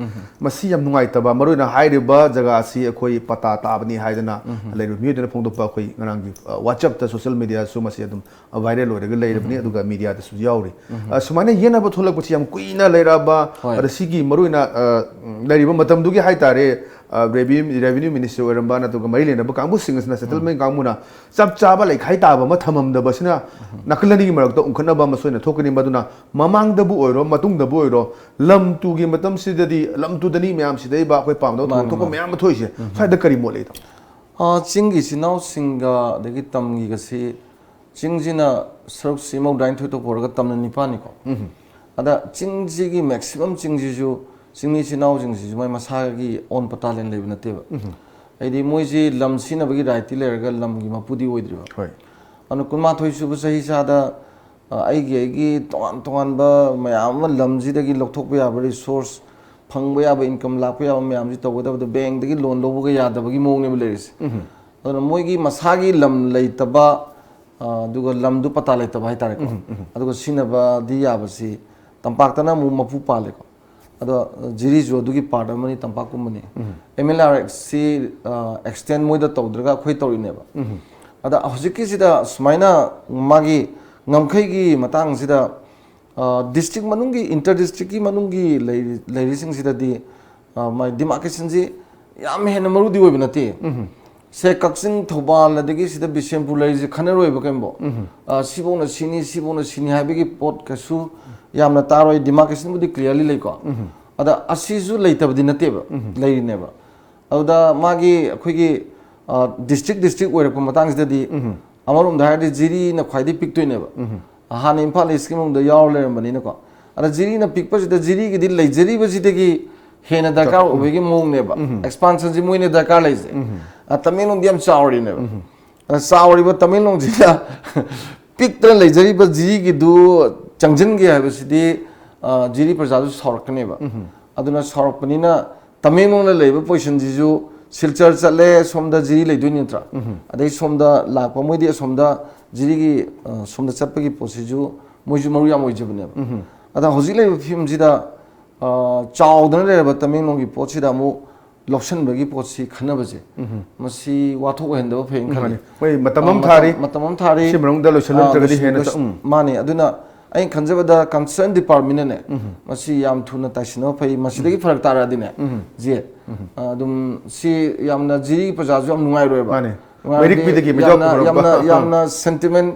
ꯃꯁꯤ ꯌꯥꯝ ꯅꯨꯡꯉꯥꯏꯇꯕ, ꯃꯔꯨꯑꯣꯏꯅ ꯍꯥꯏꯔꯤꯕ ꯖꯒꯥ ꯑꯁꯤ ꯑꯩꯈꯣꯏ ꯄꯇꯥ ꯇꯥꯕꯅꯤ ꯍꯥꯏꯗꯅ ꯂꯩꯔꯤꯕ ꯃꯤꯑꯣꯏꯗꯨꯅ ꯐꯣꯡꯗꯣꯛꯄ ꯑꯩꯈꯣꯏ ꯉꯔꯥꯡꯒꯤ, ꯑ, WhatsAppꯇ, social mediaꯁꯨ ꯃꯁꯤ ꯑꯗꯨꯝ viral ꯑꯣꯏꯔꯒ ꯂꯩꯔꯕꯅꯤ, ꯑꯗꯨꯒ mediaꯗꯁꯨ ꯌꯥꯎꯔꯤ꯫ ꯑ, ꯁꯨꯃꯥꯏꯅ ꯌꯦꯠꯅꯕ ꯊꯣꯛꯂꯛꯄꯁꯤ ꯌꯥꯝ ꯀꯨꯏꯅ ꯂꯩꯔꯛꯑꯕ, ꯍꯣꯏ꯫ ꯑꯗ ꯁꯤꯒꯤ ꯃꯔꯨꯑꯣꯏꯅ, ꯑ, ꯂꯩꯔꯤꯕ ꯃꯇꯝꯗꯨꯒꯤ ꯍꯥꯏꯇꯥꯔꯦ, ꯑ, revenue, revenue minister ꯑꯣꯏꯔꯝꯕ ꯅꯠꯇ꯭ꯔꯒ ꯃꯔꯤ ꯂꯩꯅꯕ ꯀꯥꯡꯕꯨꯁꯤꯡ ꯑꯁꯤꯅ, settlement ꯀꯥꯡꯕꯨꯅ ꯆꯞ ꯆꯥꯕ ꯂꯩꯈꯥꯏ ꯇꯥꯕ ꯑꯃ ꯊꯝꯃꯝꯗꯕꯁꯤꯅ ꯅꯥꯀꯜ ꯑꯅꯤꯒꯤ ꯃꯔꯛꯇ ꯎꯡꯈꯠꯅꯕ ꯑꯃ ꯁꯣꯏꯅ ꯊꯣꯛꯀꯅꯤ꯫ ꯃꯗꯨꯅ ꯃꯃꯥꯡꯗꯕꯨ ꯑꯣꯏꯔꯣ, ꯃꯇꯨꯡꯗꯕꯨ ꯑꯣꯏꯔꯣ, ꯂꯝ ꯇꯨꯒꯤ ꯃꯇꯝꯁꯤꯗꯗꯤ ꯂꯝ ꯇꯨꯗꯅꯤ ꯃꯌꯥꯝ ꯁꯤꯗꯩꯕ ꯑꯩꯈꯣꯏ ꯄꯥꯝꯗꯕ ꯊꯧꯗꯣꯛ ꯃꯥꯅꯤ, ꯊꯣꯛꯄ ꯃꯥꯅꯤ꯫ ꯃꯌꯥꯝ ꯑꯃ ꯊꯣꯛꯏꯁꯦ꯫ ꯁ꯭ꯋꯥꯏꯗ ꯀꯔꯤ ꯃꯣꯠ ꯂꯩ, ꯇꯥꯃꯣ? ꯑ, ꯆꯤꯡꯒꯤ ꯏꯆꯤꯟ ꯏꯅꯥꯎꯁꯤꯡꯒ ꯑꯗꯒꯤ ꯇꯝꯒꯤꯒꯁꯤ, ꯆꯤꯡꯁꯤꯅ ꯁꯔꯨꯛꯁꯤ ꯃꯧꯗ꯭ꯔꯥꯅꯤꯊꯣꯏ ꯊꯣꯛꯄ ꯑꯣꯏꯔꯒ ꯇꯝꯅ ꯅꯤꯄꯥꯜꯅꯤꯀꯣ꯫ ꯑꯗ ꯆꯤꯡꯁꯤꯒꯤ maximum ꯆꯤꯡꯁꯤꯁꯨ ꯆꯤꯡꯃꯤ ꯏꯆꯤꯟ ꯏꯅꯥꯎꯁꯤꯡꯁꯤꯁꯨ ꯃꯣꯏ ꯃꯁꯥꯒꯤ own ꯄꯇꯥ land ꯂꯩꯕ ꯅꯠꯇꯦꯕ꯫ ꯍꯥꯏꯗꯤ ꯃꯣꯏꯁꯤ ꯂꯝ ꯁꯤꯖꯤꯟꯅꯕꯒꯤ rightꯇꯤ ꯂꯩꯔꯒ ꯂꯝꯒꯤ ꯃꯄꯨꯗꯤ ꯑꯣꯏꯗ꯭ꯔꯤꯕ꯫ ꯍꯣꯏ꯫ ꯑꯗꯨꯅ ꯀꯨꯟꯃꯥꯊꯣꯏ ꯁꯨꯕ ꯆꯍꯤ ꯆꯥꯗ, ꯑ, ꯑꯩꯒꯤ ꯑꯩꯒꯤ ꯇꯣꯉꯥꯟ ꯇꯣꯉꯥꯟꯕ ꯃꯌꯥꯝ ꯑꯃ ꯂꯝꯁꯤꯗꯒꯤ ꯂꯧꯊꯣꯛꯄ ꯌꯥꯕ resource, ꯐꯪꯕ ꯌꯥꯕ income ꯂꯥꯛꯄ ꯌꯥꯕ ꯃꯌꯥꯝꯁꯤ ꯇꯧꯒꯗꯕꯗ bankꯇꯒꯤ loan ꯂꯧꯕꯒ ꯌꯥꯗꯕꯒꯤ ꯃꯑꯣꯡꯅꯦꯕ ꯂꯩꯔꯤꯁꯦ꯫ ꯑꯗꯨꯅ ꯃꯣꯏꯒꯤ ꯃꯁꯥꯒꯤ ꯂꯝ ꯂꯩꯇꯕ, ꯑ, ꯑꯗꯨꯒ ꯂꯝꯗꯨ ꯄꯇꯥ ꯂꯩꯇꯕ ꯍꯥꯏꯇꯥꯔꯦꯀꯣ꯫ ꯑꯗꯨꯒ ꯁꯤꯖꯤꯟꯅꯕꯗꯤ ꯌꯥꯕꯁꯤ ꯇꯝꯄꯥꯛꯇꯅ ꯑꯃꯨꯛ ꯃꯄꯨ ꯄꯥꯜꯂꯦꯀꯣ꯫ ꯑꯗꯣ ꯖꯤꯔꯤꯁꯨ ꯑꯗꯨꯒꯤ part ꯑꯃꯅꯤ, ꯇꯝꯄꯥꯛꯀꯨꯝꯕꯅꯤ꯫ MLRXꯁꯤ, ꯑ, extend ꯃꯣꯏꯗ ꯇꯧꯗ꯭ꯔꯒ ꯑꯩꯈꯣꯏ ꯇꯧꯔꯤꯅꯦꯕ꯫ ꯑꯗ ꯍꯧꯖꯤꯛꯀꯤꯁꯤꯗ ꯁꯨꯃꯥꯏꯅ ꯃꯥꯒꯤ ꯉꯝꯈꯩꯒꯤ ꯃꯇꯥꯡꯁꯤꯗ, ꯑ, district ꯃꯅꯨꯡꯒꯤ, inter districtꯀꯤ ꯃꯅꯨꯡꯒꯤ ꯂꯩꯔꯤ-, ꯂꯩꯔꯤꯁꯤꯡꯁꯤꯗꯗꯤ, ꯑ, ꯃꯥꯒꯤ demarcationꯁꯤ ꯌꯥꯝ ꯍꯦꯟꯅ ꯃꯔꯨꯗꯤ ꯑꯣꯏꯕ ꯅꯠꯇꯦ꯫ ꯁꯦ ꯀꯛꯆꯤꯡ, ꯊꯧꯕꯥꯜ, ꯑꯗꯒꯤ ꯁꯤꯗ ꯕꯤꯁꯦꯝꯄꯨꯔ ꯂꯩꯔꯤꯁꯦ ꯈꯟꯅꯔꯣꯏꯕ ꯀꯩꯝꯕꯣ꯫ ꯑ, ꯁꯤꯐꯧꯅ ꯁꯤꯅꯤ, ꯁꯤꯐꯧꯅ ꯁꯤꯅꯤ ꯍꯥꯏꯕꯒꯤ ꯄꯣꯠ ꯀꯩꯁꯨ ꯌꯥꯝꯅ ꯇꯥꯔꯣꯏ꯫ Demarcationꯕꯨꯗꯤ clearly ꯂꯩꯀꯣ꯫ ꯑꯗ ꯑꯁꯤꯁꯨ ꯂꯩꯇꯕꯗꯤ ꯅꯠꯇꯦꯕ, ꯂꯩꯔꯤꯅꯦꯕ꯫ ꯑꯗꯨꯗ ꯃꯥꯒꯤ ꯑꯩꯈꯣꯏꯒꯤ, ꯑ, district district ꯑꯣꯏꯔꯛꯄ ꯃꯇꯥꯡꯁꯤꯗꯗꯤ ꯑꯃꯔꯣꯝꯗ ꯍꯥꯏꯔꯗꯤ ꯖꯤꯔꯤꯅ ꯈ꯭ꯋꯥꯏꯗꯒꯤ ꯄꯤꯛꯇꯣꯏꯅꯦꯕ꯫ ꯍꯥꯟꯅ ꯏꯝꯐꯥꯜ Eastꯀꯤ ꯃꯅꯨꯡꯗ ꯌꯥꯎꯔ ꯂꯩꯔꯝꯕꯅꯤꯅꯀꯣ꯫ ꯑꯗ ꯖꯤꯔꯤꯅ ꯄꯤꯛꯄꯁꯤꯗ ꯖꯤꯔꯤꯒꯤꯗꯤ ꯂꯩꯖꯔꯤꯕꯁꯤꯗꯒꯤ ꯍꯦꯟꯅ ꯗꯔꯀꯥꯔ ꯑꯣꯏꯕꯒꯤ ꯃꯑꯣꯡꯅꯦꯕ꯫ ꯑꯦꯛꯁꯄꯥꯟꯁꯟꯁꯤ ꯃꯣꯏꯅ ꯗꯔꯀꯥꯔ ꯂꯩꯁꯦ꯫ ꯑ, ꯇꯃꯦꯡꯂꯣꯡꯗꯤ ꯌꯥꯝ ꯆꯥꯎꯔꯤꯅꯦꯕ꯫ ꯑ, ꯆꯥꯎꯔꯤꯕ ꯇꯃꯦꯡꯂꯣꯡꯁꯤꯗ ꯄꯤꯛꯇꯅ ꯂꯩꯖꯔꯤꯕ ꯖꯤꯔꯤꯒꯤꯗꯨ ꯆꯪꯁꯤꯟꯒꯦ ꯍꯥꯏꯕꯁꯤꯗꯤ, ꯑ, ꯖꯤꯔꯤ ꯄ꯭ꯔꯖꯥꯁꯨ ꯁꯥꯎꯔꯛꯀꯅꯦꯕ꯫ ꯑꯗꯨꯅ ꯁꯥꯎꯔꯛꯄꯅꯤꯅ ꯇꯃꯦꯡꯂꯣꯡꯗ ꯂꯩꯕ ꯄꯣꯖꯤꯁꯟꯁꯤꯁꯨ ꯁꯤꯜꯆꯔ ꯆꯠꯂꯦ, ꯁꯣꯝꯗ ꯖꯤꯔꯤ ꯂꯩꯗꯣꯏ ꯅꯠꯇ꯭ꯔꯥ? ꯑꯗꯩ ꯁꯣꯝꯗ ꯂꯥꯛꯄ ꯃꯣꯏꯗꯤ ꯑꯁꯣꯝꯗ ꯖꯤꯔꯤꯒꯤ, ꯑ, ꯁꯣꯝꯗ ꯆꯠꯄꯒꯤ ꯄꯣꯠꯁꯤꯁꯨ ꯃꯣꯏꯁꯨ ꯃꯔꯨ ꯌꯥꯝ ꯑꯣꯏꯖꯕꯅꯦꯕ꯫ ꯑꯗ ꯍꯧꯖꯤꯛ ꯂꯩꯔꯤꯕ ꯐꯤꯕꯝꯁꯤꯗ, ꯑ, ꯆꯥꯎꯗꯅ ꯂꯩꯔꯕ ꯇꯃꯦꯡꯂꯣꯡꯒꯤ ꯄꯣꯠꯁꯤꯗ ꯑꯃꯨꯛ ꯂꯧꯁꯤꯟꯕꯒꯤ ꯄꯣꯠꯁꯤ ꯈꯟꯅꯕꯁꯦ, ꯃꯁꯤ ꯋꯥꯊꯣꯛ ꯑꯣꯏꯍꯟꯗꯕ ꯐꯩꯅ ꯈꯜꯂꯤ꯫ ꯃꯥꯅꯤ꯫ ꯃꯣꯏ ꯃꯇꯝ ꯑ, ꯑꯃ ꯃꯇꯝ, ꯊꯥꯔꯤ꯫ ꯃꯇꯝ ꯑꯃ ꯊꯥꯔꯤ꯫ ꯁꯤ ꯃꯅꯨꯡꯗ ꯂꯣꯏꯁꯤꯜꯂꯛꯇ꯭ꯔꯒꯗꯤ ꯑ, ꯂꯣꯏꯁꯤꯟ-, ꯍꯦꯟꯅ ꯂꯣꯏꯁꯤꯟ-, ꯆ-, ꯎꯝ꯫ ꯃꯥꯅꯦ꯫ ꯑꯗꯨꯅ ꯑꯩꯅ ꯈꯟꯖꯕꯗ concern department ꯅꯅꯦ, ꯃꯁꯤ ꯌꯥꯝ ꯊꯨꯅ ꯇꯥꯏꯁꯤꯟꯅꯕ ꯐꯩ꯫ ꯃꯁꯤꯗꯒꯤ ꯐꯔꯛ ꯇꯥꯔꯛꯑꯗꯤꯅꯦ, ꯖꯦ, ꯑ, ꯑꯗꯨꯝ ꯁꯤ ꯌꯥꯝꯅ ꯖꯤꯔꯤ ꯄ꯭ꯔꯖꯥꯁꯨ ꯌꯥꯝ ꯅꯨꯡꯉꯥꯏꯔꯣꯏꯕ꯫ ꯃꯥꯅꯦ꯫ ꯅꯨꯡꯉꯥꯏꯔꯗꯤ ꯃꯩꯔꯤꯛ ꯄꯤꯗꯒꯤ ꯃꯩꯖꯥꯎ ꯌꯥꯝꯅ, ꯄꯨꯈꯠꯂꯛꯄ꯫ ꯌꯥꯝꯅ, ꯑꯥ꯫ ꯌꯥꯝꯅ sentiment,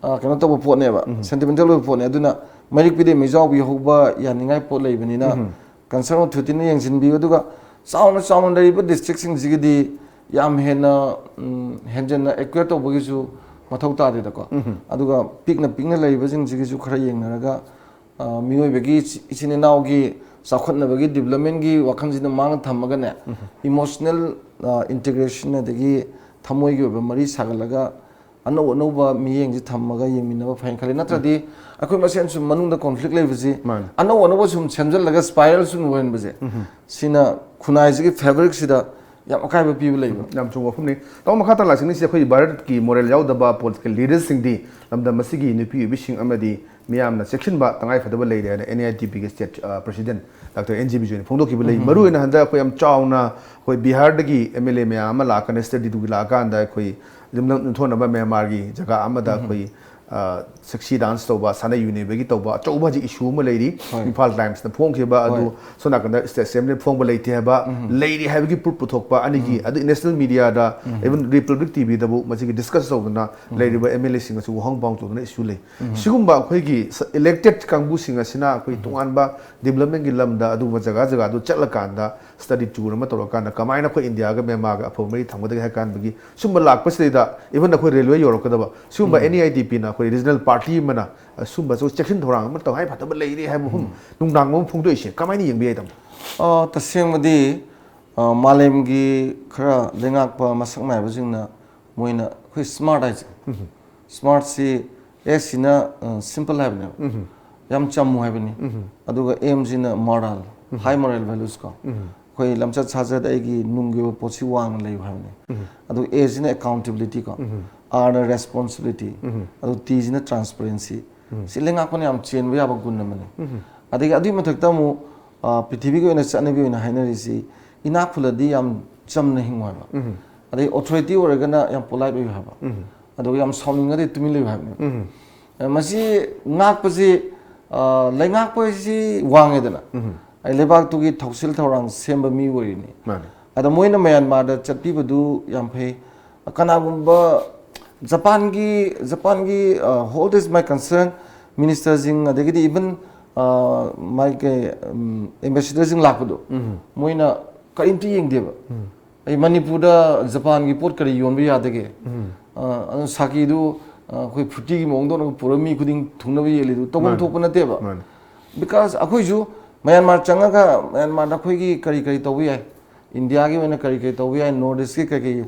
ꯑ, ꯀꯩꯅꯣ ꯇꯧꯕ ꯄꯣꯠꯅꯦꯕ, sentimental ꯑꯣꯏꯕ ꯄꯣꯠꯅꯦ꯫ ꯑꯗꯨꯅ ꯃꯩꯔꯤꯛ ꯄꯤꯗꯒꯤ ꯃꯩꯖꯥꯎ ꯄꯤꯍꯧꯕ ꯌꯥꯅꯤꯡꯉꯥꯏ ꯄꯣꯠ ꯂꯩꯕꯅꯤꯅ, concern authority ꯅ ꯌꯦꯡꯁꯤꯟꯕꯤꯌꯨ꯫ ꯑꯗꯨꯒ ꯆꯥꯎꯅ ꯆꯥꯎꯅ ꯂꯩꯔꯤꯕ district ꯁꯤꯡꯁꯤꯒꯤꯗꯤ ꯌꯥꯝ ꯍꯦꯟꯅ, ꯎꯝ, ꯍꯦꯟꯖꯟꯅ acquire ꯇꯧꯕꯒꯤꯁꯨ ꯃꯊꯧ ꯇꯥꯗꯦꯗꯀꯣ꯫ ꯑꯗꯨꯒ ꯄꯤꯛꯅ ꯄꯤꯛꯅ ꯂꯩꯔꯤꯕꯁꯤꯡꯁꯤꯒꯤꯁꯨ ꯈꯔ ꯌꯦꯡꯅꯔꯒ, ꯑ, ꯃꯤꯑꯣꯏꯕꯒꯤ ꯏꯆꯤ-, ꯏꯆꯤꯟ ꯏꯅꯥꯎꯒꯤ ꯆꯥꯎꯈꯠꯅꯕꯒꯤ development ꯒꯤ ꯋꯥꯈꯜꯁꯤꯅ ꯃꯥꯡꯗ ꯊꯝꯃꯒꯅꯦ, emotional, ꯑ, integration ꯑꯗꯒꯤ ꯊꯃꯣꯏꯒꯤ ꯑꯣꯏꯕ ꯃꯔꯤ ꯁꯥꯒꯠꯂꯒ ꯑꯅꯧ ꯑꯅꯧꯕ ꯃꯤꯠꯌꯦꯡꯁꯤ ꯊꯝꯃꯒ ꯌꯦꯡꯃꯤꯟꯅꯕ ꯐꯩꯅ ꯈꯜꯂꯤ꯫ ꯅꯠꯇ꯭ꯔꯗꯤ ꯑꯩꯈꯣꯏ ꯃꯁꯦꯟ ꯁꯨꯝ ꯃꯅꯨꯡꯗ conflict ꯂꯩꯕꯁꯤ ꯃꯥꯅꯤ꯫ ꯑꯅꯧ ꯑꯅꯧꯕ ꯁꯨꯝ ꯁꯦꯝꯖꯤꯜꯂꯒ spiral ꯁꯨꯝ ꯑꯣꯏꯍꯟꯕꯁꯦ, ꯁꯤꯅ ꯈꯨꯟꯅꯥꯏꯁꯤꯒꯤ fabric ꯁꯤꯗ ꯌꯥꯝ ꯑꯀꯥꯏꯕ ꯄꯤꯕ ꯂꯩꯕ꯫ ꯌꯥꯝ ꯆꯨꯝꯕ ꯋꯥꯐꯝꯅꯤ꯫ ꯇꯥꯃꯣ, ꯃꯈꯥ ꯇꯥꯅ ꯂꯥꯛꯆꯅꯤꯡꯉꯤꯁꯤ ꯑꯩꯈꯣꯏ ꯚꯥꯔꯠꯀꯤ moral ꯌꯥꯎꯗꯕ political leader ꯁꯤꯡꯗꯤ ꯂꯝꯗꯝ ꯑꯁꯤꯒꯤ ꯅꯨꯄꯤ ꯑꯣꯏꯕꯤꯁꯤꯡ ꯑꯃꯗꯤ ꯃꯤꯌꯥꯝꯅ ꯆꯦꯛꯁꯤꯟꯕ ꯇꯉꯥꯏ ꯐꯗꯕ ꯂꯩꯔꯦ ꯍꯥꯏꯅ N I I T P ꯒꯤ state, ꯑ, president Doctor N G ꯕꯤꯖꯣꯏꯅ ꯐꯣꯡꯗꯣꯛꯈꯤꯕ ꯂꯩ꯫ ꯃꯔꯨꯑꯣꯏꯅ ꯍꯟꯗꯛ ꯑꯩꯈꯣꯏ ꯌꯥꯝ ꯆꯥꯎꯅ ꯑꯩꯈꯣꯏ ꯕꯤꯍꯥꯔꯗꯒꯤ M L A ꯃꯌꯥꯝ ꯑꯃ ꯂꯥꯛꯀꯅꯤ, study tour ꯒꯤ ꯂꯥꯛꯑꯀꯥꯟꯗ ꯑꯩꯈꯣꯏ ꯌꯨꯝꯂꯝ ꯌꯨꯝꯊꯣꯛꯅꯕ ꯃ꯭ꯌꯥꯟꯃꯥꯔꯒꯤ ꯖꯒꯥ ꯑꯃꯗ ꯑꯩꯈꯣꯏ, ꯑ, sexy dance ꯇꯧꯕ, ꯁꯥꯟꯅ ꯌꯨꯅꯩꯕꯒꯤ ꯇꯧꯕ ꯑꯆꯧꯕ ꯍꯧꯖꯤꯛ issue ꯑꯃ ꯂꯩꯔꯤ꯫ ꯍꯣꯏ꯫ ꯏꯝꯐꯥꯜ Times ꯅ ꯐꯣꯡꯈꯤꯕ ꯑꯗꯨ ꯍꯣꯏ꯫ ꯁꯣꯝ ꯅꯥꯀꯟꯗ state assembly ꯅ ꯐꯣꯡꯕ ꯂꯩꯇꯦ ꯍꯥꯏꯕ, ꯂꯩꯔꯤ ꯍꯥꯏꯕꯒꯤ proof ꯄꯨꯊꯣꯛꯄ ꯑꯅꯤꯒꯤ, ꯑꯗꯨ national media ꯗ, even Republic T V ꯗꯕꯨ ꯃꯁꯤꯒꯤ discuss ꯇꯧꯗꯅ ꯂꯩꯔꯤꯕ M L A ꯁꯤꯡ ꯑꯁꯤ ꯋꯥꯍꯪ ꯄꯥꯎ ꯇꯧꯗꯨꯅ issue ꯂꯩ꯫ ꯁꯤꯒꯨꯝꯕ ꯑꯩꯈꯣꯏꯒꯤ ꯁ-, elected ꯀꯥꯡꯕꯨꯁꯤꯡ ꯑꯁꯤꯅ ꯑꯩꯈꯣꯏ ꯇꯣꯉꯥꯟꯕ development ꯀꯤ ꯂꯝꯗ ꯑꯗꯨꯒꯨꯝꯕ ꯖꯒꯥ ꯖꯒꯥꯗꯨ ꯆꯠꯂꯀꯥꯟꯗ study tour ꯑꯃ ꯇꯧꯔꯀꯥꯟꯗ ꯀꯃꯥꯏꯅ ꯑꯩꯈꯣꯏ ꯏꯟꯗꯤꯌꯥꯒ ꯃ꯭ꯌꯥꯟꯃꯥꯔꯒ ꯑꯐꯕ ꯃꯔꯤ ꯊꯝꯒꯗꯒꯦ ꯍꯥꯏ ꯀꯥꯟꯗꯒꯤ ꯁꯨꯝꯕ ꯂꯥꯛꯄꯁꯤꯗꯩꯗ even ꯑꯩꯈꯣꯏ railway ꯌꯧꯔꯛꯀꯗꯕ ꯁꯤꯒꯨꯝꯕ N E I D P ꯅ ꯑꯩꯈꯣꯏ ꯔꯤꯖꯅꯦꯜ ꯄꯥꯔꯇꯤ ꯑꯃꯅ ꯑ, ꯁꯨꯝꯕꯁꯨ ꯆꯦꯛꯁꯤꯟ ꯊꯧꯔꯥꯡ ꯑꯃ ꯇꯧ ꯍꯥꯏ ꯐꯠꯇꯕ ꯂꯩꯔꯦ ꯍꯥꯏꯕ ꯃꯐꯝ ꯅꯨꯡꯗꯥꯡ ꯑꯃ ꯐꯣꯡꯗꯣꯛꯏꯁꯦ ꯀꯃꯥꯏꯅ ꯌꯦꯡꯕ ꯌꯥꯏ, ꯇꯥꯃꯣ? ꯑ, ꯇꯁꯦꯡꯕꯗꯤ ꯑ, ꯃꯥꯂꯦꯝꯒꯤ ꯈꯔ ꯂꯩꯉꯥꯛꯄ ꯃꯁꯛ ꯅꯥꯏꯕꯁꯤꯡꯅ ꯃꯣꯏꯅ ꯑꯩꯈꯣꯏ ꯁ꯭ꯃꯥꯔꯠ ꯍꯥꯏꯁꯦ, ꯁ꯭ꯃꯥꯔꯠꯁꯤꯅ ꯑꯦꯁꯁꯤꯅ ꯁꯤꯝꯄꯜ ꯍꯥꯏꯕꯅꯦꯕ, ꯌꯥꯝ ꯆꯝꯃꯨ ꯍꯥꯏꯕꯅꯤ, ꯑꯗꯨꯒ ꯑꯦꯝꯁꯤꯅ ꯃꯣꯔꯥꯜ, ꯍꯥꯏ ꯃꯣꯔꯦꯜ ꯚꯦꯂꯨꯁ ꯀꯣ, ꯑꯩꯈꯣꯏ ꯂꯝꯆꯠ ꯁꯥꯖꯠ ꯑꯩꯒꯤ ꯅꯨꯡꯒꯤ ꯑꯣꯏꯕ ꯄꯣꯠꯁꯤ ꯋꯥꯡꯅ ꯂꯩꯌꯨ ꯍꯥꯏꯕꯅꯤ꯫ ꯑꯗꯨꯒ ꯑꯦꯁꯤꯅ ꯑꯦꯀꯥꯎꯟꯇꯦꯕꯤꯂꯤꯇꯤ ꯀꯣ, ꯑꯥꯔꯅ ꯔꯦꯁꯄꯣꯟꯁꯤꯕꯤꯂꯤꯇꯤ, ꯑꯗꯨ ꯇꯤꯁꯤꯅ ꯇ꯭ꯔꯥꯟꯁꯄꯔꯦꯟꯁꯤ꯫ ꯁꯤ ꯂꯩꯉꯥꯛꯄꯅ ꯌꯥꯝ ꯆꯦꯟꯕ ꯌꯥꯕ ꯒꯨꯟ ꯑꯃꯅꯤ꯫ ꯑꯗꯒꯤ ꯑꯗꯨꯒꯤ ꯃꯊꯛꯇ ꯑꯃꯨꯛ ꯑ, ꯄ꯭ꯔꯤꯊꯤꯕꯤꯒꯤ ꯑꯣꯏꯅ ꯆꯠꯅꯕꯤ ꯑꯣꯏꯅ ꯍꯥꯏꯅꯔꯤꯁꯤ, ꯏꯅꯥꯛ ꯈꯨꯜꯂꯗꯤ ꯌꯥꯝ ꯆꯝꯅ ꯍꯤꯡꯉꯨ ꯍꯥꯏꯕ, ꯑꯗꯩ ꯑꯣꯊꯣꯔꯤꯇꯤ ꯑꯣꯏꯔꯒꯅ ꯌꯥꯝ ꯄꯣꯂꯥꯏꯠ ꯑꯣꯏꯌꯨ ꯍꯥꯏꯕ, ꯑꯗꯨꯒ ꯌꯥꯝ ꯁꯥꯎꯅꯤꯡꯉꯗꯤ ꯇꯨꯃꯤꯟ ꯂꯩꯌꯨ ꯍꯥꯏꯕꯅꯦꯕ꯫ ꯑ, ꯃꯁꯤ ꯉꯥꯛꯄꯁꯤ, ꯑ, ꯂꯩꯉꯥꯛꯄ ꯍꯥꯏꯁꯤ ꯋꯥꯡꯉꯦꯗꯅ, ꯑꯩ ꯂꯩꯕꯥꯛꯇꯨꯒꯤ ꯊꯧꯁꯤꯜ ꯊꯧꯔꯥꯡ ꯁꯦꯝꯕ ꯃꯤ ꯑꯣꯏꯔꯤꯅꯤ꯫ ꯃꯥꯅꯦ꯫ ꯑꯗ ꯃꯣꯏꯅ ꯃ꯭ꯌꯥꯟꯃꯥꯔꯗ ꯆꯠꯄꯤꯕꯗꯨ ꯌꯥꯝ ꯐꯩ꯫ ꯀꯅꯥꯒꯨꯝꯕ ꯖꯄꯥꯟꯒꯤ, ꯖꯄꯥꯟꯒꯤ, ꯑ, hold is my concern, ꯃꯤꯅꯤꯁꯇꯔꯁꯤꯡ, ꯑꯗꯒꯤꯗꯤ ꯏꯚꯟ, ꯑ, ꯃꯥꯒꯤ ꯀꯩ, ꯎꯝ, ꯑꯦꯝꯕꯦꯁꯦꯗꯔꯁꯤꯡ ꯂꯥꯛꯄꯗꯣ, ꯃꯣꯏꯅ ꯀꯔꯤꯝꯇ ꯌꯦꯡꯗꯦꯕ꯫ ꯑꯩ ꯃꯅꯤꯄꯨꯔꯗ ꯖꯄꯥꯟꯒꯤ ꯄꯣꯠ ꯀꯔꯤ ꯌꯣꯟꯕ ꯌꯥꯗꯒꯦ? ꯑ, ꯑꯗꯨ ꯁꯥꯀꯤꯗꯨ, ꯑ, ꯑꯩꯈꯣꯏ ꯐ꯭ꯔꯨꯇꯤꯒꯤ ꯃꯑꯣꯡꯗ ꯑꯣꯟꯅ ꯄꯨꯔ ꯃꯤ ꯈꯨꯗꯤꯡ ꯊꯨꯡꯅꯕ ꯌꯦꯜꯂꯤꯗꯨ ꯇꯧꯐꯝ ꯃꯥꯅꯦ꯫ ꯊꯣꯛꯄ ꯅꯠꯇꯦꯕ꯫ ꯃꯥꯅꯦ꯫ ꯕꯤꯀꯥꯁ ꯑꯩꯈꯣꯏꯁꯨ ꯃꯌꯥꯟꯃꯥꯔ ꯆꯪꯉꯒ ꯃꯌꯥꯟꯃꯥꯔꯗ ꯑꯩꯈꯣꯏꯒꯤ ꯀꯔꯤ ꯀꯔꯤ ꯇꯧꯕ ꯌꯥꯏ, ꯏꯟꯗꯤꯌꯥꯒꯤ ꯑꯣꯏꯅ ꯀꯔꯤ ꯀꯔꯤ ꯇꯧꯕ ꯌꯥꯏ, ꯅꯣꯔꯠ ꯏꯁꯀꯤ ꯀꯔꯤ ꯀꯔꯤ,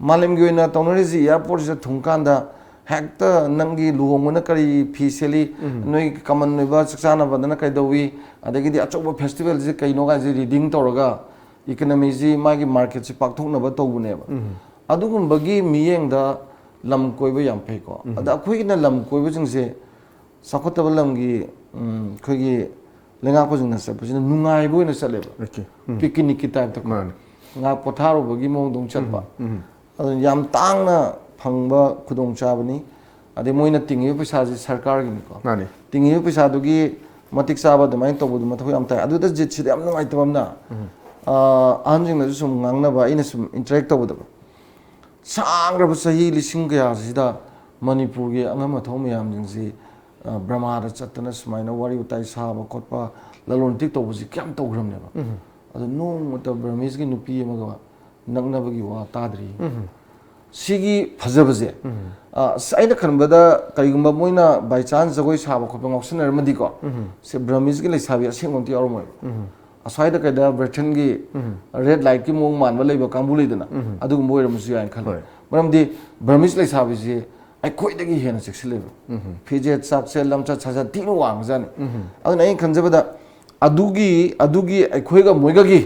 ꯃꯥꯂꯦꯝꯒꯤ ꯑꯣꯏꯅ ꯇꯧꯅꯔꯤꯁꯤ ꯑꯦꯌꯥꯔꯄꯣꯔꯠꯁꯤꯗ ꯊꯨꯡꯀꯥꯟꯗ ꯍꯦꯛꯇ ꯅꯪꯒꯤ ꯂꯨꯍꯣꯡꯕꯅ ꯀꯔꯤ ꯐꯤ ꯁꯦꯠꯂꯤ, ꯅꯣꯏ ꯀꯃꯟ ꯑꯣꯏꯕ ꯆꯥꯛ ꯆꯥꯅꯕꯗꯅ ꯀꯩꯗꯧꯏ, ꯑꯗꯒꯤꯗꯤ ꯑꯆꯧꯕ ꯐꯦꯁꯇꯤꯚꯦꯜꯁꯤ ꯀꯩꯅꯣ ꯀꯥꯏꯁꯦ ꯔꯤꯗꯤꯡ ꯇꯧꯔꯒ ꯏꯀꯅꯃꯤꯁꯤ ꯃꯥꯒꯤ ꯃꯥꯔꯀꯦꯠꯁꯤ ꯄꯥꯛꯊꯣꯛꯅꯕ ꯇꯧꯕꯅꯦꯕ꯫ ꯑꯗꯨꯒꯨꯝꯕꯒꯤ ꯃꯤꯠꯌꯦꯡꯗ ꯂꯝ ꯀꯣꯏꯕ ꯌꯥꯝ ꯐꯩꯀꯣ꯫ ꯑꯗ ꯑꯩꯈꯣꯏꯒꯤꯅ ꯂꯝ ꯀꯣꯏꯕꯁꯤꯡꯁꯦ ꯆꯥꯎꯈꯠꯇꯕ ꯂꯝꯒꯤ, ꯎꯝ, ꯑꯩꯈꯣꯏꯒꯤ ꯂꯩꯉꯥꯛꯄꯁꯤꯡꯅ ꯆꯠꯄꯁꯤꯅ ꯅꯨꯡꯉꯥꯏꯕ ꯑꯣꯏꯅ ꯆꯠꯂꯦꯕ꯫ ꯑꯣꯀꯦ꯫ ꯎꯝ꯫ ꯄꯤꯛꯅꯤꯛꯀꯤ ꯇꯥꯏꯞꯇꯀꯣ꯫ ꯃꯥꯅꯦ꯫ ꯉꯥꯏꯍꯥꯛ ꯄꯣꯊꯥꯔꯨꯕꯒꯤ ꯃꯑꯣꯡꯗ ꯑꯃꯨꯛ ꯆꯠꯄ꯫ ꯎꯝ꯫ ꯑꯗꯨꯅ ꯌꯥꯝ ꯇꯥꯡꯅ ꯐꯪꯕ ꯈꯨꯗꯣꯡꯆꯥꯕꯅꯤ꯫ ꯑꯗꯩ ꯃꯣꯏꯅ ꯇꯤꯡꯉꯤꯕ ꯄꯩꯁꯥꯁꯤ ꯁꯔꯀꯥꯔꯒꯤꯅꯤꯀꯣ꯫ ꯃꯥꯅꯦ꯫ ꯇꯤꯡꯉꯤꯕ ꯄꯩꯁꯥꯗꯨꯒꯤ ꯃꯇꯤꯛ ꯆꯥꯕ ꯑꯗꯨꯃꯥꯏꯅ ꯇꯧꯕꯗꯨ ꯃꯊꯧ ꯌꯥꯝ ꯇꯥꯏ꯫ ꯑꯗꯨꯗ ꯖꯤꯠꯁꯤꯗ ꯌꯥꯝ ꯅꯨꯡꯉꯥꯏꯇꯕ ꯑꯃꯅ, ꯑ, ꯑꯍꯟꯁꯤꯡꯅꯁꯨ ꯁꯨꯝ ꯉꯥꯡꯅꯕ, ꯑꯩꯅ ꯁꯨꯝ ꯏꯟꯇꯔꯦꯛ ꯇꯧꯕꯗꯀꯣ, ꯁꯥꯡꯈ꯭ꯔꯕ ꯆꯍꯤ ꯂꯤꯁꯤꯡ ꯀꯌꯥꯁꯤꯗ ꯃꯅꯤꯄꯨꯔꯒꯤ ꯑꯉꯝ ꯑꯊꯧ ꯃꯌꯥꯝꯁꯤꯡꯁꯤ, ꯑ, ꯕ꯭ꯔꯍꯃꯥꯗ ꯆꯠꯇꯅ ꯁꯨꯃꯥꯏꯅ ꯋꯥꯔꯤ ꯋꯥꯇꯥꯏ ꯁꯥꯕ ꯈꯣꯠꯄ, ꯂꯂꯣꯟ ꯏꯇꯤꯛ ꯇꯧꯕꯁꯤ ꯀꯌꯥꯝ ꯇꯧꯈ꯭ꯔꯕꯅꯦꯕ꯫ ꯑꯗꯣ ꯅꯣꯡꯃꯇ ꯕ꯭ꯔꯍꯃꯤꯁꯀꯤ ꯅꯨꯄꯤ ꯑꯃꯒ ꯅꯛꯅꯕꯒꯤ ꯋꯥ ꯇꯥꯗ꯭ꯔꯤ꯫ ꯁꯤꯒꯤ ꯐꯖꯕꯁꯦ, ꯑ, ꯑꯁ, ꯑꯩꯅ ꯈꯟꯕꯗ ꯀꯔꯤꯒꯨꯝꯕ ꯃꯣꯏꯅ by chance ꯖꯒꯣꯏ ꯁꯥꯕ ꯈꯣꯠꯄ ꯉꯥꯎꯁꯟꯅꯔꯝꯃꯗꯤꯀꯣ, ꯁꯦ ꯕ꯭ꯔꯃꯤꯁꯀꯤ ꯂꯩꯁꯥꯕꯤ ꯑꯁꯦꯡꯕ ꯑꯝꯇ ꯌꯥꯎꯔꯝꯃꯣꯏ꯫ ꯑꯁ꯭ꯋꯥꯏꯗ ꯀꯩꯗ ꯕ꯭ꯔꯦꯊꯟꯒꯤ ꯔꯦꯗ ꯂꯥꯏꯠꯀꯤ ꯃꯑꯣꯡ ꯃꯥꯟꯕ ꯂꯩꯕ ꯀꯥꯡꯕꯨ ꯂꯩꯗꯅ, ꯑꯗꯨꯒꯨꯝꯕ ꯑꯣꯏꯔꯝꯕꯁꯨ ꯌꯥꯏꯅ ꯈꯜꯂꯤ꯫ ꯍꯣꯏ꯫ ꯃꯔꯝꯗꯤ ꯕ꯭ꯔꯃꯤꯁ ꯂꯩꯁꯥꯕꯤꯁꯤ ꯑꯩꯈꯣꯏꯗꯒꯤ ꯍꯦꯟꯅ ꯆꯦꯛꯁꯤꯜꯂꯦꯕ꯫ ꯐꯤꯖꯦꯠ ꯆꯥꯛꯁꯦ, ꯂꯝꯆꯠ ꯁꯥꯖꯠ ꯊꯤꯅ ꯋꯥꯡꯕꯖꯥꯠꯅꯤ꯫ ꯑꯗꯨꯅ ꯑꯩꯅ ꯈꯟꯖꯕꯗ ꯑꯗꯨꯒꯤ, ꯑꯗꯨꯒꯤ ꯑꯩꯈꯣꯏꯒ ꯃꯣꯏꯒꯒꯤ,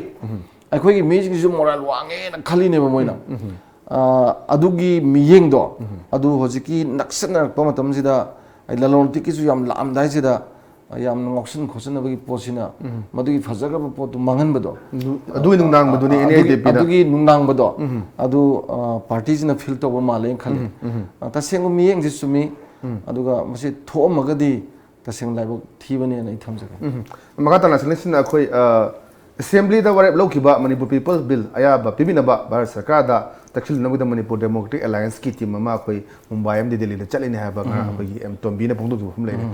ꯑꯩꯈꯣꯏꯒꯤ ꯃꯤꯁꯤꯡꯁꯤꯁꯨ ꯃꯣꯔꯥꯜ ꯋꯥꯡꯉꯦꯅ ꯈꯜꯂꯤꯅꯦꯕ ꯃꯣꯏꯅ꯫ ꯑꯥ, ꯑꯗꯨꯒꯤ ꯃꯤꯠꯌꯦꯡꯗꯣ, ꯑꯗꯨ ꯍꯧꯖꯤꯛꯀꯤ ꯅꯛꯁꯟꯅꯔꯛꯄ ꯃꯇꯝꯁꯤꯗ, ꯑꯩ ꯂꯂꯣꯟ ꯏꯇꯤꯛꯀꯤꯁꯨ ꯌꯥꯝ ꯂꯥꯛꯑꯝꯗꯥꯏꯁꯤꯗ, ꯌꯥꯝꯅ ꯉꯥꯎꯁꯤꯟ ꯈꯣꯠꯆꯤꯟꯅꯕꯒꯤ ꯄꯣꯠꯁꯤꯅ ꯃꯗꯨꯒꯤ ꯐꯖꯈ꯭ꯔꯕ ꯄꯣꯠꯇꯨ ꯃꯥꯡꯍꯟꯕꯗꯣ꯫ ꯅꯨ-, ꯑꯗꯨꯒꯤ ꯅꯨꯡꯅꯥꯡꯕꯗꯨꯅꯤ ꯑꯥ, ꯑꯦꯟ ꯑꯦ ꯑꯗꯨꯒꯤ, ꯗꯤ ꯄꯤꯅ꯫ ꯑꯗꯨꯒꯤ ꯅꯨꯡꯅꯥꯡꯕꯗꯣ, ꯑꯗꯨ, ꯑꯥ, ꯄꯥꯔꯇꯤꯁꯤꯅ ꯐꯤꯜ ꯇꯧꯕ ꯃꯥꯜꯂꯦꯅ ꯈꯜꯂꯤ꯫ ꯑꯥ, ꯇꯁꯦꯡꯕ ꯃꯤꯠꯌꯦꯡꯁꯤ ꯆꯨꯝꯃꯤ꯫ ꯑꯗꯨꯒ ꯃꯁꯤ ꯊꯣꯛꯑꯝꯃꯒꯗꯤ ꯇꯁꯦꯡꯅ ꯂꯥꯏꯕꯛ ꯊꯤꯕꯅꯦꯅ ꯑꯩ ꯊꯝꯖꯒꯦ꯫ ꯎꯝ꯫ ꯃꯈꯥ ꯇꯥꯅ ꯁꯤꯅ ꯑꯩꯈꯣꯏ, ꯑ, ꯑꯦꯁꯦꯝꯕ꯭ꯂꯤꯗ ꯋꯥꯔꯦꯞ ꯂꯧꯈꯤꯕ ꯃꯅꯤꯄꯨꯔ ꯄꯤꯄꯜꯁ ꯕꯤꯜ ꯑꯌꯥꯕ ꯄꯤꯕꯤꯅꯕ ꯚꯥꯔꯠ ꯁꯔꯀꯥꯔꯗ ꯇꯛꯁꯤꯜꯅꯕꯒꯤꯗꯃꯛ ꯃꯅꯤꯄꯨꯔ ꯗꯦꯃꯣꯀ꯭ꯔꯦꯇꯤꯛ ꯑꯦꯂꯥꯏꯟꯁꯀꯤ ꯇꯤꯝ ꯑꯃ ꯑꯩꯈꯣꯏ ꯃꯨꯝꯕꯥꯏ ꯑꯃꯗꯤ ꯗꯦꯜꯂꯤꯗ ꯆꯠꯂꯤꯅꯤ ꯍꯥꯏꯕ ꯉꯔꯥꯡ ꯑꯩꯈꯣꯏꯒꯤ ꯑꯦꯝ ꯇꯣꯝꯕꯤꯅ ꯐꯣꯡꯗꯣꯛꯈꯤꯕ ꯋꯥꯐꯝ ꯂꯩꯔꯦ꯫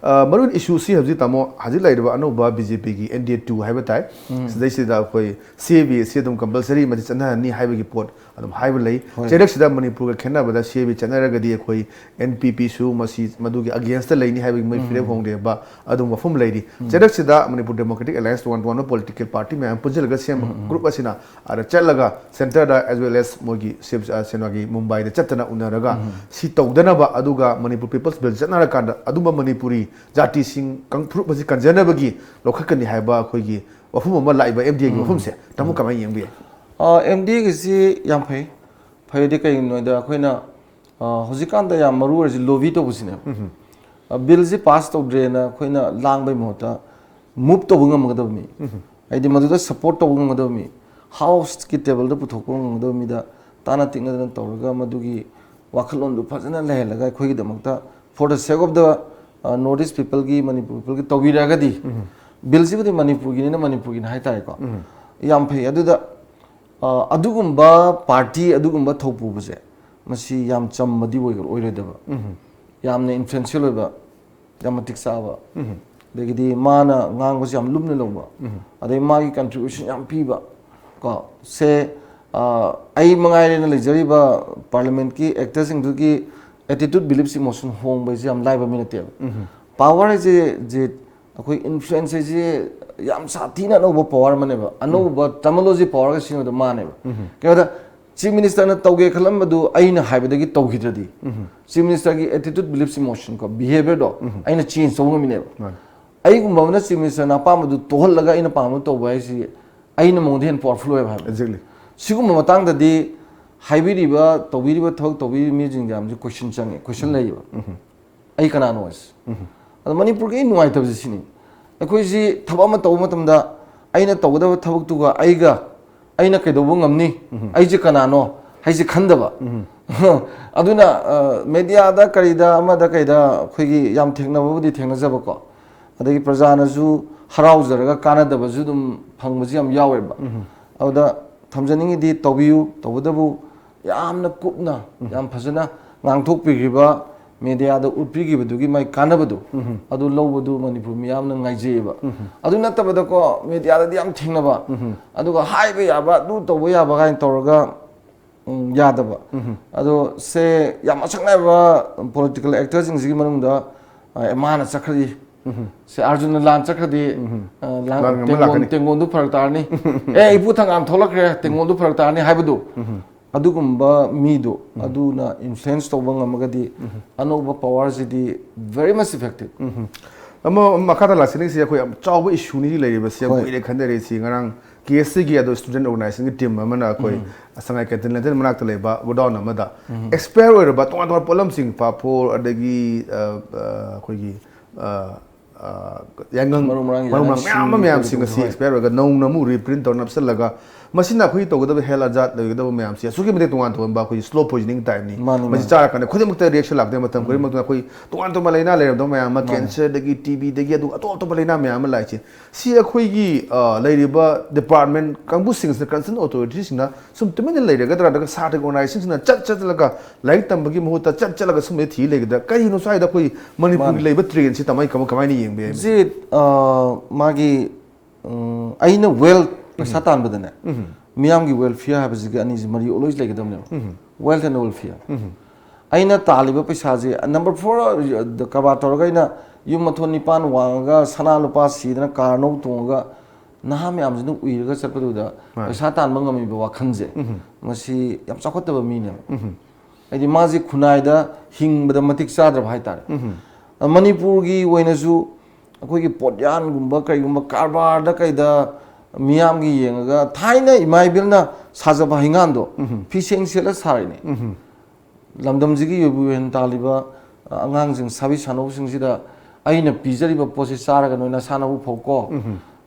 ꯑ, ꯃꯔꯨꯑꯣꯏꯅ ꯏꯁꯨꯁꯤ ꯍꯧꯖꯤꯛ, ꯇꯥꯃꯣ, ꯍꯧꯖꯤꯛ ꯂꯩꯔꯤꯕ ꯑꯅꯧꯕ ꯕꯤ ꯖꯦ ꯄꯤꯒꯤ ꯑꯦꯟ ꯗꯤ ꯑꯦ ꯇꯨ ꯍꯥꯏꯕ ꯇꯥꯏ꯫ ꯁꯤꯗꯩꯁꯤꯗ ꯑꯩꯈꯣꯏ ꯁꯤ ꯑꯦ ꯕꯤ ꯑꯁꯤ ꯑꯗꯨꯝ ꯀꯝꯄꯜꯁꯔꯤ ꯃꯁꯤ ꯆꯠꯅꯍꯟꯅꯤ ꯍꯥꯏꯕꯒꯤ ꯄꯣꯠ ꯑꯗꯨꯝ ꯍꯥꯏꯕ ꯂꯩ꯫ ꯍꯣꯏ꯫ ꯆꯩꯔꯛꯁꯤꯗ ꯃꯅꯤꯄꯨꯔꯒ ꯈꯦꯠꯅꯕꯗ ꯁꯤ ꯑꯦ ꯕꯤ ꯆꯠꯅꯔꯒꯗꯤ ꯑꯩꯈꯣꯏ ꯑꯦꯟ ꯄꯤ ꯄꯤꯁꯨ ꯃꯁꯤ, ꯃꯗꯨꯒꯤ ꯑꯒꯦꯟꯁꯇ ꯂꯩꯅꯤ ꯍꯥꯏꯕꯒꯤ ꯃꯣꯏ ꯐꯤꯔꯦꯞ ꯍꯣꯡꯗꯦ ꯍꯥꯏꯕ ꯑꯗꯨꯝ ꯋꯥꯐꯝ ꯂꯩꯔꯤ꯫ ꯆꯩꯔꯛꯁꯤꯗ ꯃꯅꯤꯄꯨꯔ ꯗꯦꯃꯣꯀ꯭ꯔꯦꯇꯤꯛ ꯑꯦꯂꯥꯏꯟꯁ ꯇꯣꯉꯥꯟ ꯇꯣꯉꯥꯟꯕ ꯄꯣꯂꯤꯇꯤꯀꯦꯜ ꯄꯥꯔꯇꯤ ꯃꯌꯥꯝ ꯄꯨꯟꯁꯤꯜꯂꯒ ꯁꯦꯝꯕ ꯒ꯭ꯔꯨꯞ ꯑꯁꯤꯅ ꯑꯗ ꯆꯠꯂꯒ ꯁꯦꯟꯇꯔꯗ as well as ꯃꯣꯏꯒꯤ ꯁꯦꯝ-, ꯑ, ꯀꯩꯅꯣꯒꯤ ꯃꯨꯝꯕꯥꯏꯗ ꯆꯠꯇꯅ ꯎꯅꯔꯒ ꯁꯤ ꯇꯧꯗꯅꯕ, ꯑꯗꯨꯒ ꯃꯅꯤꯄꯨꯔ ꯄꯤꯄꯜꯁ ꯕꯤꯜ ꯆꯠꯅꯔꯀꯥꯟꯗ ꯑꯗꯨꯝꯕ ꯃꯅꯤꯄꯨꯔꯤ ꯖꯥꯇꯤꯁꯤꯡ ꯀꯥꯡ-, ꯐꯨꯔꯨꯞ ꯑꯁꯤ ꯀꯟꯖꯅꯕꯒꯤ ꯂꯧꯈꯠꯀꯅꯤ ꯍꯥꯏꯕ ꯑꯩꯈꯣꯏꯒꯤ ꯋꯥꯐꯝ ꯑꯃ ꯂꯥꯛꯏꯕ ꯑꯦꯝ ꯗꯤ ꯑꯦꯒꯤ ꯋꯥꯐꯝꯁꯦ ꯇꯥꯃꯣ ꯀꯃꯥꯏꯅ ꯌꯦꯡꯕꯤ? ꯑꯦꯝ ꯗꯤ ꯑꯦꯒꯤꯁꯤ ꯌꯥꯝ ꯐꯩ꯫ ꯐꯩꯗꯤ ꯀꯩꯒꯤꯅꯣ ꯍꯥꯏꯗ ꯑꯩꯈꯣꯏꯅ, ꯑ, ꯍꯧꯖꯤꯛꯀꯥꯟꯗ ꯌꯥꯝ ꯃꯔꯨ ꯑꯣꯏꯔꯤꯁꯤ ꯂꯣꯕꯤ ꯇꯧꯕꯁꯤꯅꯦꯕ꯫ ꯑ, ꯕꯤꯜꯁꯤ ꯄꯥꯁ ꯇꯧꯗ꯭ꯔꯦꯅ ꯑꯩꯈꯣꯏꯅ ꯂꯥꯡꯕꯩ ꯃꯍꯨꯠꯇ ꯃꯨꯚ ꯇꯧꯕ ꯉꯝꯒꯗꯕ ꯃꯤ, ꯍꯥꯏꯗꯤ ꯃꯗꯨꯗ ꯁꯞꯄꯣꯔꯠ ꯇꯧꯕ ꯉꯝꯒꯗꯕ ꯃꯤ, ꯍꯥꯎꯁꯀꯤ ꯇꯦꯕꯜꯗ ꯄꯨꯊꯣꯛꯄ ꯉꯝꯒꯗꯕ ꯃꯤꯗ ꯇꯥꯅ ꯇꯤꯛꯅꯗꯅ ꯇꯧꯔꯒ ꯃꯗꯨꯒꯤ ꯋꯥꯈꯜꯂꯣꯟꯗꯨ ꯐꯖꯅ ꯂꯩꯍꯜꯂꯒ ꯑꯩꯈꯣꯏꯒꯤꯗꯃꯛꯇ for the sake of the, ꯑ, North East peopleꯒꯤ, ꯃꯅꯤꯄꯨꯔ peopleꯒꯤ ꯇꯧꯕꯤꯔꯒꯗꯤ, ꯕꯤꯜꯁꯤꯕꯨꯗꯤ ꯃꯅꯤꯄꯨꯔꯒꯤꯅꯤꯅ ꯃꯅꯤꯄꯨꯔꯒꯤꯅꯤ ꯍꯥꯏꯇꯥꯔꯦꯀꯣ꯫ ꯌꯥꯝ ꯐꯩ꯫ ꯑꯗꯨꯗ, ꯑ, ꯑꯗꯨꯒꯨꯝꯕ ꯄꯥꯔꯇꯤ, ꯑꯗꯨꯒꯨꯝꯕ ꯊꯧꯄꯨꯕꯁꯦ ꯃꯁꯤ ꯌꯥꯝ ꯆꯝꯕꯗꯤ ꯑꯣꯏ-, ꯑꯣꯏꯔꯣꯏꯗꯕ꯫ ꯌꯥꯝꯅ ꯏꯟꯐ꯭ꯂꯨꯌꯦꯟꯁꯤꯌꯦꯜ ꯑꯣꯏꯕ, ꯌꯥꯝ ꯃꯇꯤꯛ ꯆꯥꯕ, ꯑꯗꯒꯤꯗꯤ ꯃꯥꯅ ꯉꯥꯡꯕꯁꯤ ꯌꯥꯝ ꯂꯨꯝꯅ ꯂꯧꯕ, ꯑꯗꯩ ꯃꯥꯒꯤ ꯀꯟꯇ꯭ꯔꯤꯕ꯭ꯌꯨꯁꯟ ꯌꯥꯝ ꯄꯤꯕ, ꯀꯣ, ꯁꯦ, ꯑꯥ, ꯑꯩ ꯃꯉꯥꯏꯔꯦꯅ ꯂꯩꯖꯔꯤꯕ ꯄꯥꯔꯂꯤꯌꯥꯃꯦꯟꯠꯀꯤ ꯑꯦꯛꯇꯔꯁꯤꯡꯗꯨꯒꯤ attitude, beliefs, emotion ꯍꯣꯡꯕ ꯍꯥꯏꯁꯦ ꯌꯥꯝ ꯂꯥꯏꯕ ꯃꯤ ꯅꯠꯇꯦꯕ꯫ ꯄꯥꯋꯔ ꯍꯥꯏꯁꯦ, ꯖꯤꯠ, ꯑꯩꯈꯣꯏ ꯏꯟꯐ꯭ꯂꯨꯌꯦꯟꯁ ꯍꯥꯏꯁꯦ ꯌꯥꯝ ꯁꯥꯊꯤꯅ ꯑꯅꯧꯕ ꯄꯥꯋꯔ ꯑꯃꯅꯦꯕ꯫ ꯑꯅꯧꯕ ꯇꯔꯃꯤꯅꯣꯂꯣꯖꯤ ꯄꯥꯋꯔꯒ ꯁꯤꯖꯤꯟꯅꯕꯗꯣ ꯃꯥꯅꯦꯕ꯫ ꯀꯩꯅꯣꯗ, ꯆꯤꯐ ꯃꯤꯅꯤꯁꯇꯔꯅ ꯇꯧꯒꯦ ꯈꯜꯂꯝꯕꯗꯨ ꯑꯩꯅ ꯍꯥꯏꯕꯗꯒꯤ ꯇꯧꯈꯤꯗ꯭ꯔꯗꯤ, ꯆꯤꯐ ꯃꯤꯅꯤꯁꯇꯔꯒꯤ attitude, beliefs, emotion ꯀꯣ, ꯕꯤꯍꯦꯕꯤꯌꯔꯗꯣ ꯑꯩꯅ ꯆꯦꯟꯖ ꯇꯧꯕ ꯉꯝꯃꯤꯅꯦꯕ꯫ ꯑꯩꯒꯨꯝꯕ ꯑꯃꯅ ꯆꯤꯐ ꯃꯤꯅꯤꯁꯇꯔꯅ ꯑꯄꯥꯝꯕꯗꯨ ꯇꯧꯍꯜꯂꯒ ꯑꯩꯅ ꯄꯥꯝꯕꯗꯨ ꯇꯧꯕ ꯍꯥꯏꯁꯤ ꯑꯩꯅ ꯃꯉꯣꯟꯗ ꯍꯦꯟꯅ ꯄꯥꯋꯔꯐꯨꯜ ꯑꯣꯏꯕ ꯍꯥꯏꯕ꯫ Exactly. ꯁꯤꯒꯨꯝꯕ ꯃꯇꯥꯡꯗꯗꯤ ꯍꯥꯏꯕꯤꯔꯤꯕ, ꯇꯧꯕꯤꯔꯤꯕ ꯊꯕꯛ ꯇꯧꯕꯤꯔꯤꯕ ꯃꯤꯁꯤꯡ ꯃꯌꯥꯝꯁꯤ ꯀꯣꯏꯁꯟ ꯆꯪꯉꯦ, ꯀꯣꯏꯁꯟ ꯂꯩꯌꯦꯕ꯫ ꯑꯩ ꯀꯅꯥꯅꯣ ꯍꯥꯏꯁꯦ? ꯑꯗꯣ ꯃꯅꯤꯄꯨꯔꯒꯤ ꯑꯩ ꯅꯨꯡꯉꯥꯏꯇꯕꯁꯦ ꯁꯤꯅꯤ, ꯑꯩꯈꯣꯏꯁꯤ ꯊꯕꯛ ꯑꯃ ꯇꯧꯕ ꯃꯇꯝꯗ ꯑꯩꯅ ꯇꯧꯒꯗꯕ ꯊꯕꯛꯇꯨꯒ ꯑꯩꯒ, ꯑꯩꯅ ꯀꯩꯗꯧꯕ ꯉꯝꯅꯤ, ꯑꯩꯁꯦ ꯀꯅꯥꯅꯣ ꯍꯥꯏꯁꯦ ꯈꯟꯗꯕ꯫ ꯑꯗꯨꯅ ꯃꯦꯗꯤꯌꯥꯗ ꯀꯔꯤꯗ ꯑꯃꯗ ꯀꯩꯗ ꯑꯩꯈꯣꯏꯒꯤ ꯌꯥꯝ ꯊꯦꯡꯅꯕꯕꯨꯗꯤ ꯊꯦꯡꯅꯖꯕꯀꯣ, ꯑꯗꯒꯤ ꯄ꯭ꯔꯖꯥꯅꯁꯨ ꯍꯔꯥꯎꯖꯔꯒ ꯀꯥꯟꯅꯗꯕꯁꯨ ꯑꯗꯨꯝ ꯐꯪꯕꯁꯨ ꯌꯥꯝ ꯌꯥꯎꯋꯦꯕ꯫ ꯑꯗꯨꯗ ꯊꯝꯖꯅꯤꯡꯉꯤꯗꯤ, ꯇꯧꯕꯤꯌꯨ, ꯇꯧꯕꯇꯕꯨ ꯌꯥꯝꯅ ꯀꯨꯞꯅ, ꯌꯥꯝ ꯐꯖꯅ ꯉꯥꯡꯊꯣꯛꯄꯤꯈ꯭ꯔꯤꯕ, ꯃꯦꯗꯤꯌꯥꯗ ꯎꯠꯄꯤꯈꯤꯕꯗꯨꯒꯤ ꯃꯥꯏ ꯀꯥꯟꯅꯕꯗꯣ, ꯑꯗꯨ ꯂꯧꯕꯗꯨ ꯃꯅꯤꯄꯨꯔ ꯃꯤꯌꯥꯝꯅ ꯉꯥꯏꯖꯩꯌꯦꯕ꯫ ꯑꯗꯨ ꯅꯠꯇꯕꯗꯀꯣ, ꯃꯦꯗꯤꯌꯥꯗꯗꯤ ꯌꯥꯝ ꯊꯦꯡꯅꯕ, ꯑꯗꯨꯒ ꯍꯥꯏꯕ ꯌꯥꯕ, ꯑꯗꯨ ꯇꯧꯕ ꯌꯥꯕ ꯀꯥꯏꯅ ꯇꯧꯔꯒ, ꯎꯝ, ꯌꯥꯗꯕ꯫ ꯑꯗꯣ ꯁꯦ, ꯌꯥꯝ ꯑꯁꯛ ꯅꯥꯏꯕ ꯄꯣꯂꯤꯇꯤꯀꯦꯜ ꯑꯦꯛꯇꯔꯁꯤꯡꯁꯤꯒꯤ ꯃꯅꯨꯡꯗ, ꯑ, ꯃꯥꯅ ꯆꯠꯈ꯭ꯔꯗꯤ, ꯁꯦ, ꯑꯥꯔꯖꯨꯟꯅ ꯂꯥꯟ ꯆꯠꯈ꯭ꯔꯗꯤ, ꯑ, ꯂꯥꯟ-, ꯂꯥꯟ ꯉꯝꯕ ꯇꯦꯡꯒꯣꯟ-, ꯂꯥꯛꯀꯅꯤ꯫ ꯇꯦꯡꯒꯣꯟꯗꯨ ꯐꯔꯛ ꯇꯥꯔꯅꯤ꯫ ꯑꯦ, ꯏꯄꯨ ꯊꯪꯒꯥꯝ ꯊꯣꯛꯂꯛꯈ꯭ꯔꯦ, ꯇꯦꯡꯒꯣꯟꯗꯨ ꯐꯔꯛ ꯇꯥꯔꯅꯤ ꯍꯥꯏꯕꯗꯨ, ꯑꯗꯨꯒꯨꯝꯕ ꯃꯤꯗꯨ, ꯑꯗꯨꯅ ꯏꯟꯐ꯭ꯂꯨꯌꯦꯟꯁ ꯇꯧꯕ ꯉꯝꯃꯒꯗꯤ, ꯑꯅꯧꯕ ꯄꯥꯋꯔꯁꯤꯗꯤ very much effective꯫ ꯑꯃ ꯃꯈꯥꯗ ꯂꯥꯛꯆꯅꯤꯡꯁꯤ ꯑꯩꯈꯣꯏ ꯌꯥꯝ ꯆꯥꯎꯕ ꯏꯁꯨꯅꯤ ꯂꯩꯔꯤꯕꯁꯤ, ꯌꯥꯝ ꯍꯣꯏ꯫ ꯀꯨꯏꯔꯦ ꯈꯟꯅꯔꯤꯁꯤ꯫ ꯉꯔꯥꯡ ꯀꯦ ꯑꯦꯁ ꯁꯤꯒꯤ ꯑꯗꯣ ꯁ꯭ꯇꯨꯗꯦꯟꯠ ꯑꯣꯔꯒꯅꯥꯏꯖꯦꯁꯟꯒꯤ ꯇꯤꯝ ꯑꯃꯅ ꯑꯩꯈꯣꯏ ꯁꯉꯥꯏ ꯀꯦꯟꯇꯤꯟ ꯂꯦꯟꯇꯦꯟ ꯃꯅꯥꯛꯇ ꯂꯩꯕ ꯒꯣꯗꯥꯎꯟ ꯑꯃꯗ ꯑꯦꯛꯁꯄꯥꯌꯔ ꯑꯣꯏꯔꯕ ꯇꯣꯉꯥꯟ ꯇꯣꯉꯥꯟꯕ ꯄꯣꯠꯂꯝꯁꯤꯡ, ꯄꯥꯐꯣꯔ, ꯑꯗꯒꯤ, ꯑ, ꯑ, ꯑꯩꯈꯣꯏꯒꯤ, ꯑ, ꯑ, ꯌꯥꯏꯉꯪ, ꯃꯔꯨ ꯃꯔꯥꯡ, ꯃꯔꯨ ꯃꯔꯥꯡ ꯌꯥꯏꯉꯪ, ꯃꯌꯥꯝ ꯑꯃ, ꯁꯤꯡ, ꯃꯌꯥꯝꯁꯤꯡ ꯀꯩꯀꯩ, ꯑꯁꯤ ꯍꯣꯏ꯫ ꯑꯦꯛꯁꯄꯥꯌꯔ ꯑꯣꯏꯔꯒ ꯅꯧꯅ ꯑꯃꯨꯛ ꯔꯤꯄ꯭ꯔꯤꯟꯠ ꯇꯧꯔ ꯅꯞꯁꯤꯜꯂꯒ, ꯃꯁꯤꯅ ꯑꯩꯈꯣꯏ ꯇꯧꯒꯗꯕ ꯍꯦꯜꯊ ꯑꯖꯥꯠ ꯂꯩꯒꯗꯕ ꯃꯌꯥꯝꯁꯤ ꯑꯁꯨꯛꯀꯤ ꯃꯇꯤꯛ ꯇꯣꯉꯥꯟ ꯇꯣꯉꯥꯟꯕ ꯑꯩꯈꯣꯏꯒꯤ ꯁ꯭ꯂꯣ ꯄꯣꯏꯖꯅꯤꯡ ꯇꯥꯏꯞꯅꯤ꯫ ꯃꯥꯅꯤ, ꯃꯁꯤ ꯃꯥꯅꯤ꯫ ꯆꯥꯔꯀꯥꯟꯗ ꯈꯨꯗꯤꯡꯃꯛꯇ ꯔꯤꯌꯦꯛꯁꯟ ꯂꯥꯛꯇꯣꯏ ꯃꯇꯝ ꯈꯨꯗꯤꯡꯃꯛꯇ ꯑꯩꯈꯣꯏ ꯇꯣꯉꯥꯟ ꯇꯣꯉꯥꯟꯕ ꯂꯥꯏꯅꯥ ꯂꯩꯔꯝꯗꯕ ꯃꯌꯥꯝ ꯑꯃ, ꯃꯥꯅꯤ꯫ ꯀꯦꯟꯁꯔꯗꯒꯤ ꯇꯤ ꯕꯤꯗꯒꯤ ꯑꯗꯨ ꯑꯇꯣꯞ ꯑꯇꯣꯞꯄ ꯂꯥꯏꯅꯥ ꯃꯌꯥꯝ ꯑꯃ ꯂꯥꯛꯏꯁꯦ꯫ ꯁꯤ ꯑꯩꯈꯣꯏꯒꯤ, ꯑ, ꯂꯩꯔꯤꯕ ꯗꯤꯄꯥꯔꯠꯃꯦꯟꯠ ꯀꯥꯡꯕꯨꯁꯤꯡꯁꯤꯅ, ꯀꯟꯁꯔꯟ ꯑꯣꯊꯣꯔꯤꯇꯤꯁꯤꯡꯅ ꯁꯨꯝ ꯇꯨꯃꯤꯟꯅ ꯂꯩꯔꯒꯗ꯭ꯔꯥ, ꯅꯠꯇ꯭ꯔꯒ ꯁꯥꯇ꯭ꯔꯒꯤ ꯑꯣꯔꯒꯅꯥꯏꯖꯦꯁꯟꯁꯤꯡꯅ ꯆꯠ ꯆꯠꯂꯒ ꯂꯥꯏꯔꯤꯛ ꯇꯝꯕꯒꯤ ꯃꯍꯨꯠꯇ ꯆꯠ ꯆꯠꯂꯒ ꯁꯨꯝꯕꯁꯤ ꯊꯤ ꯂꯩꯒꯗ꯭ꯔꯥ? ꯀꯔꯤꯅꯣ ꯁ꯭ꯋꯥꯏꯗ ꯑꯩꯈꯣꯏ ꯃꯅꯤꯄꯨꯔꯒꯤ ꯃꯥꯅꯤ꯫ ꯂꯩꯕ ꯇ꯭ꯔꯦꯟꯁꯤ ꯀꯃꯥꯏ-, ꯀꯃꯥꯏ-, ꯀꯃꯥꯏꯅ ꯌꯦꯡꯕ ꯌꯥꯏ? ꯍꯧꯖꯤꯛ, ꯑ, ꯃꯥꯒꯤ, ꯎꯝ, ꯑꯩꯅ ꯋꯦꯜ ꯄꯩꯁꯥ ꯇꯥꯟꯕꯗꯅꯦ, ꯃꯤꯌꯥꯝꯒꯤ welfare ꯍꯥꯏꯕꯁꯤꯒ ꯑꯅꯤꯁꯤ ꯃꯔꯤ always ꯂꯩꯒꯗꯕꯅꯦꯕ꯫ Wealth and welfare꯫ ꯑꯩꯅ ꯇꯥꯜꯂꯤꯕ ꯄꯩꯁꯥꯁꯦ, number four, ꯀꯔꯕꯥꯔ ꯇꯧꯔꯒ ꯑꯩꯅ ꯌꯨꯝ ꯃꯊꯣꯟ ꯅꯤꯄꯥꯟ ꯋꯥꯡꯉꯒ, ꯁꯅꯥ ꯂꯨꯄꯥ ꯁꯤꯗꯅ, ꯀꯥꯔ ꯑꯅꯧꯕ ꯇꯣꯡꯉꯒ, ꯅꯍꯥ ꯃꯌꯥꯝꯁꯤꯅ ꯎꯏꯔꯒ ꯆꯠꯄꯗꯨꯗ ꯃꯥꯅꯦ꯫ ꯄꯩꯁꯥ ꯇꯥꯟꯕ ꯉꯝꯃꯤꯕ ꯋꯥꯈꯜꯁꯦ, ꯃꯁꯤ ꯌꯥꯝ ꯆꯥꯎꯈꯠꯇꯕ ꯃꯤꯅꯦꯕ꯫ ꯍꯥꯏꯗꯤ ꯃꯥꯁꯦ ꯈꯨꯟꯅꯥꯏꯗ ꯍꯤꯡꯕꯗ ꯃꯇꯤꯛ ꯆꯥꯗ꯭ꯔꯕ ꯍꯥꯏꯇꯥꯔꯦ꯫ ꯃꯅꯤꯄꯨꯔꯒꯤ ꯑꯣꯏꯅꯁꯨ ꯑꯩꯈꯣꯏꯒꯤ ꯄꯣꯠꯌꯥꯟꯒꯨꯝꯕ ꯀꯩꯒꯨꯝꯕ ꯀꯔꯕꯥꯔꯗ ꯀꯩꯗ ꯃꯤꯌꯥꯝꯒꯤ ꯌꯦꯡꯉꯒ, ꯊꯥꯏꯅ ꯏꯃꯥ ꯏꯕꯦꯜꯅ ꯁꯥꯖꯕ ꯍꯩꯉꯥꯟꯗꯣ ꯐꯤꯁꯦꯡ ꯁꯦꯠꯂ ꯁꯥꯔꯤꯅꯦ꯫ ꯂꯝꯗꯝꯁꯤꯒꯤ ꯌꯣꯏꯕꯨ ꯌꯣꯏꯍꯦꯟ ꯇꯥꯜꯂꯤꯕ, ꯑ, ꯑꯉꯥꯡꯁꯤꯡ, ꯁꯥꯕꯤ ꯁꯥꯅꯧꯁꯤꯡꯁꯤꯗ ꯑꯩꯅ ꯄꯤꯖꯔꯤꯕ ꯄꯣꯠꯁꯤ ꯆꯥꯔꯒ ꯅꯣꯏ ꯅꯁꯥꯅꯕꯨ ꯐꯧꯀꯣ,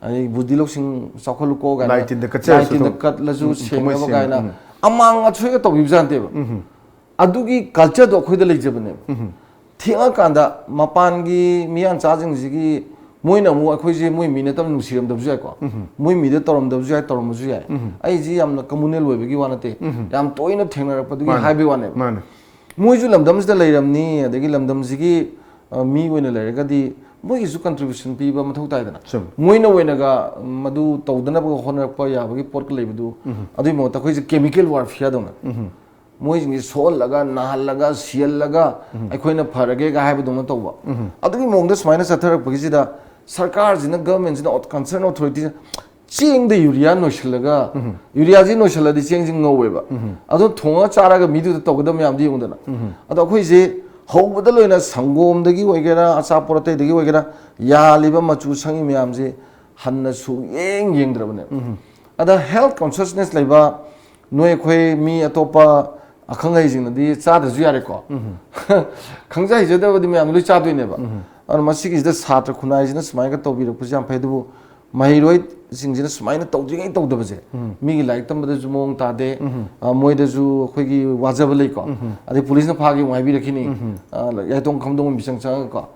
ꯑꯗꯩ ꯕꯨꯗꯤ ꯂꯧꯁꯤꯡ ꯆꯥꯎꯈꯠꯂꯨꯀꯣ ꯀꯥꯏꯅ ꯂꯥꯏ ꯇꯤꯟꯗ ꯀꯠꯆꯔꯁꯨ ꯂꯥꯏ ꯇꯤꯟꯗ ꯑꯗꯨꯝ ꯀꯠꯂꯁꯨ ꯎꯝ, ꯎꯝ, ꯁꯦꯡꯅꯕ ꯀꯨꯝꯍꯩꯁꯤꯡ, ꯀꯥꯏꯅ ꯎꯝ꯫ ꯑꯃꯥꯡ ꯑꯁꯣꯏꯒ ꯇꯧꯕꯤꯕꯖꯥꯠ ꯅꯠꯇꯦꯕ꯫ ꯑꯗꯨꯒꯤ cultureꯗꯣ ꯑꯩꯈꯣꯏꯗ ꯂꯩꯖꯕꯅꯦꯕ꯫ ꯊꯦꯡꯉꯀꯥꯟꯗ ꯃꯄꯥꯟꯒꯤ ꯃꯤꯌꯥꯟꯆꯥꯁꯤꯡꯁꯤꯒꯤ ꯃꯣꯏꯅ ꯑꯃꯨꯛ ꯑꯩꯈꯣꯏꯁꯦ ꯃꯣꯏ ꯃꯤ ꯅꯠꯇꯕ ꯅꯨꯡꯁꯤꯔꯝꯗꯕꯁꯨ ꯌꯥꯏꯀꯣ꯫ ꯃꯣꯏ ꯃꯤꯗ ꯇꯧꯔꯝꯗꯕꯁꯨ ꯌꯥꯏ, ꯇꯧꯔꯝꯕꯁꯨ ꯌꯥꯏ꯫ ꯑꯩꯁꯤ ꯌꯥꯝꯅ communal ꯑꯣꯏꯕꯒꯤ ꯋꯥ ꯅꯠꯇꯦ, ꯌꯥꯝ ꯇꯣꯏꯅ ꯊꯦꯡꯅꯔꯛꯄꯗꯨꯒꯤ ꯃꯥꯅꯦ꯫ ꯍꯥꯏꯕꯒꯤ ꯋꯥꯅꯦꯕ꯫ ꯃꯥꯅꯦ꯫ ꯃꯣꯏꯁꯨ ꯂꯝꯗꯝꯁꯤꯗ ꯂꯩꯔꯝꯅꯤ, ꯑꯗꯒꯤ ꯂꯝꯗꯝꯁꯤꯒꯤ, ꯑ, ꯃꯤ ꯑꯣꯏꯅ ꯂꯩꯔꯒꯗꯤ ꯃꯣꯏꯒꯤꯁꯨ contribution ꯄꯤꯕ ꯃꯊꯧ ꯇꯥꯏꯗꯅ꯫ ꯆꯨꯝꯃꯤ꯫ ꯃꯣꯏꯅ ꯑꯣꯏꯅꯒ ꯃꯗꯨ ꯇꯧꯗꯅꯕ ꯍꯣꯠꯅꯔꯛꯄ ꯌꯥꯕꯒꯤ ꯄꯣꯠꯀ ꯂꯩꯕꯗꯨ, ꯑꯗꯨꯒꯤ ꯃꯍꯨꯠꯇ ꯑꯩꯈꯣꯏꯁꯦ chemical warfareꯗꯧꯅ ꯃꯣꯏꯁꯤꯡꯁꯦ ꯁꯣꯛꯍꯜꯂꯒ, ꯅꯥꯍꯜꯂꯒ, ꯁꯤꯍꯜꯂꯒ, ꯑꯩꯈꯣꯏꯅ ꯐꯔꯒꯦꯒ ꯍꯥꯏꯕꯗꯧꯅ ꯇꯧꯕ꯫ ꯑꯗꯨꯒꯤ ꯃꯑꯣꯡꯗ ꯁꯨꯃꯥꯏꯅ ꯆꯠꯊꯔꯛꯄꯒꯤꯁꯤꯗ ꯁꯔꯀꯥꯔꯁꯤꯅ, governmentꯁꯤꯅ, concern authorityꯁꯤꯅ ꯆꯦꯡꯗ urea ꯅꯣꯏꯁꯤꯜꯂꯒ, ureaꯁꯤ ꯅꯣꯏꯁꯤꯜꯂꯗꯤ ꯆꯦꯡꯁꯤ ꯉꯧꯋꯦꯕ꯫ ꯑꯗꯣ ꯊꯣꯡꯉꯒ ꯆꯥꯔꯒ ꯃꯤꯗꯨꯗ ꯇꯧꯒꯗꯕ ꯃꯌꯥꯝꯗꯤ ꯌꯦꯡꯉꯨꯗꯅ꯫ ꯑꯗꯣ ꯑꯩꯈꯣꯏꯁꯦ ꯍꯧꯕꯗ ꯂꯣꯏꯅ ꯁꯪꯒꯣꯝꯗꯒꯤ ꯑꯣꯏꯒꯦꯔꯥ, ꯑꯆꯥꯄꯣꯠ ꯑꯇꯩꯗꯒꯤ ꯑꯣꯏꯒꯦꯔꯥ, ꯌꯥꯜꯂꯤꯕ ꯃꯆꯨ ꯁꯪꯉꯤ ꯃꯌꯥꯝꯁꯦ ꯍꯟꯅ ꯁꯨꯛꯌꯦꯡ ꯌꯦꯡꯗ꯭ꯔꯕꯅꯦꯕ꯫ ꯑꯗ health consciousness ꯂꯩꯕ ꯅꯣꯏ ꯑꯩꯈꯣꯏ ꯃꯤ ꯑꯇꯣꯞꯄ ꯑꯈꯪ ꯑꯍꯩꯁꯤꯡꯅꯗꯤ ꯆꯥꯗ꯭ꯔꯁꯨ ꯌꯥꯔꯦꯀꯣ꯫ ꯈꯪꯖ ꯍꯩꯖꯗꯕꯗꯤ ꯃꯌꯥꯝ ꯂꯣꯏ ꯆꯥꯗꯣꯏꯅꯦꯕ꯫ ꯑꯗꯨꯅ ꯃꯁꯤꯒꯤꯁꯤꯗ ꯁꯥꯇ꯭ꯔ ꯈꯨꯟꯅꯥꯏꯁꯤꯅ ꯁꯨꯃꯥꯏꯅ ꯇꯧꯕꯤꯔꯛꯄꯁꯦ ꯌꯥꯝ ꯐꯩ, ꯑꯗꯨꯕꯨ ꯃꯍꯩꯔꯣꯏꯁꯤꯡꯁꯤꯅ ꯁꯨꯃꯥꯏꯅ ꯇꯧꯗ꯭ꯔꯤꯉꯩ ꯇꯧꯗꯕꯁꯦ, ꯃꯤꯒꯤ ꯂꯥꯏꯔꯤꯛ ꯇꯝꯕꯗꯁꯨ ꯃꯑꯣꯡ ꯇꯥꯗꯦ, ꯑ, ꯃꯣꯏꯗꯁꯨ ꯑꯩꯈꯣꯏꯒꯤ ꯋꯥꯖꯕ ꯂꯩꯀꯣ꯫ ꯑꯗꯩ ꯄꯨꯂꯤꯁꯅ ꯐꯥꯒꯦ ꯑꯃꯨꯛ ꯍꯥꯏꯕꯤꯔꯛꯈꯤꯅꯤ꯫ ꯑ, ꯌꯥꯏꯇꯣꯡ ꯈꯝꯗꯣꯡ ꯃꯤꯆꯪ ꯆꯪꯉꯒꯀꯣ꯫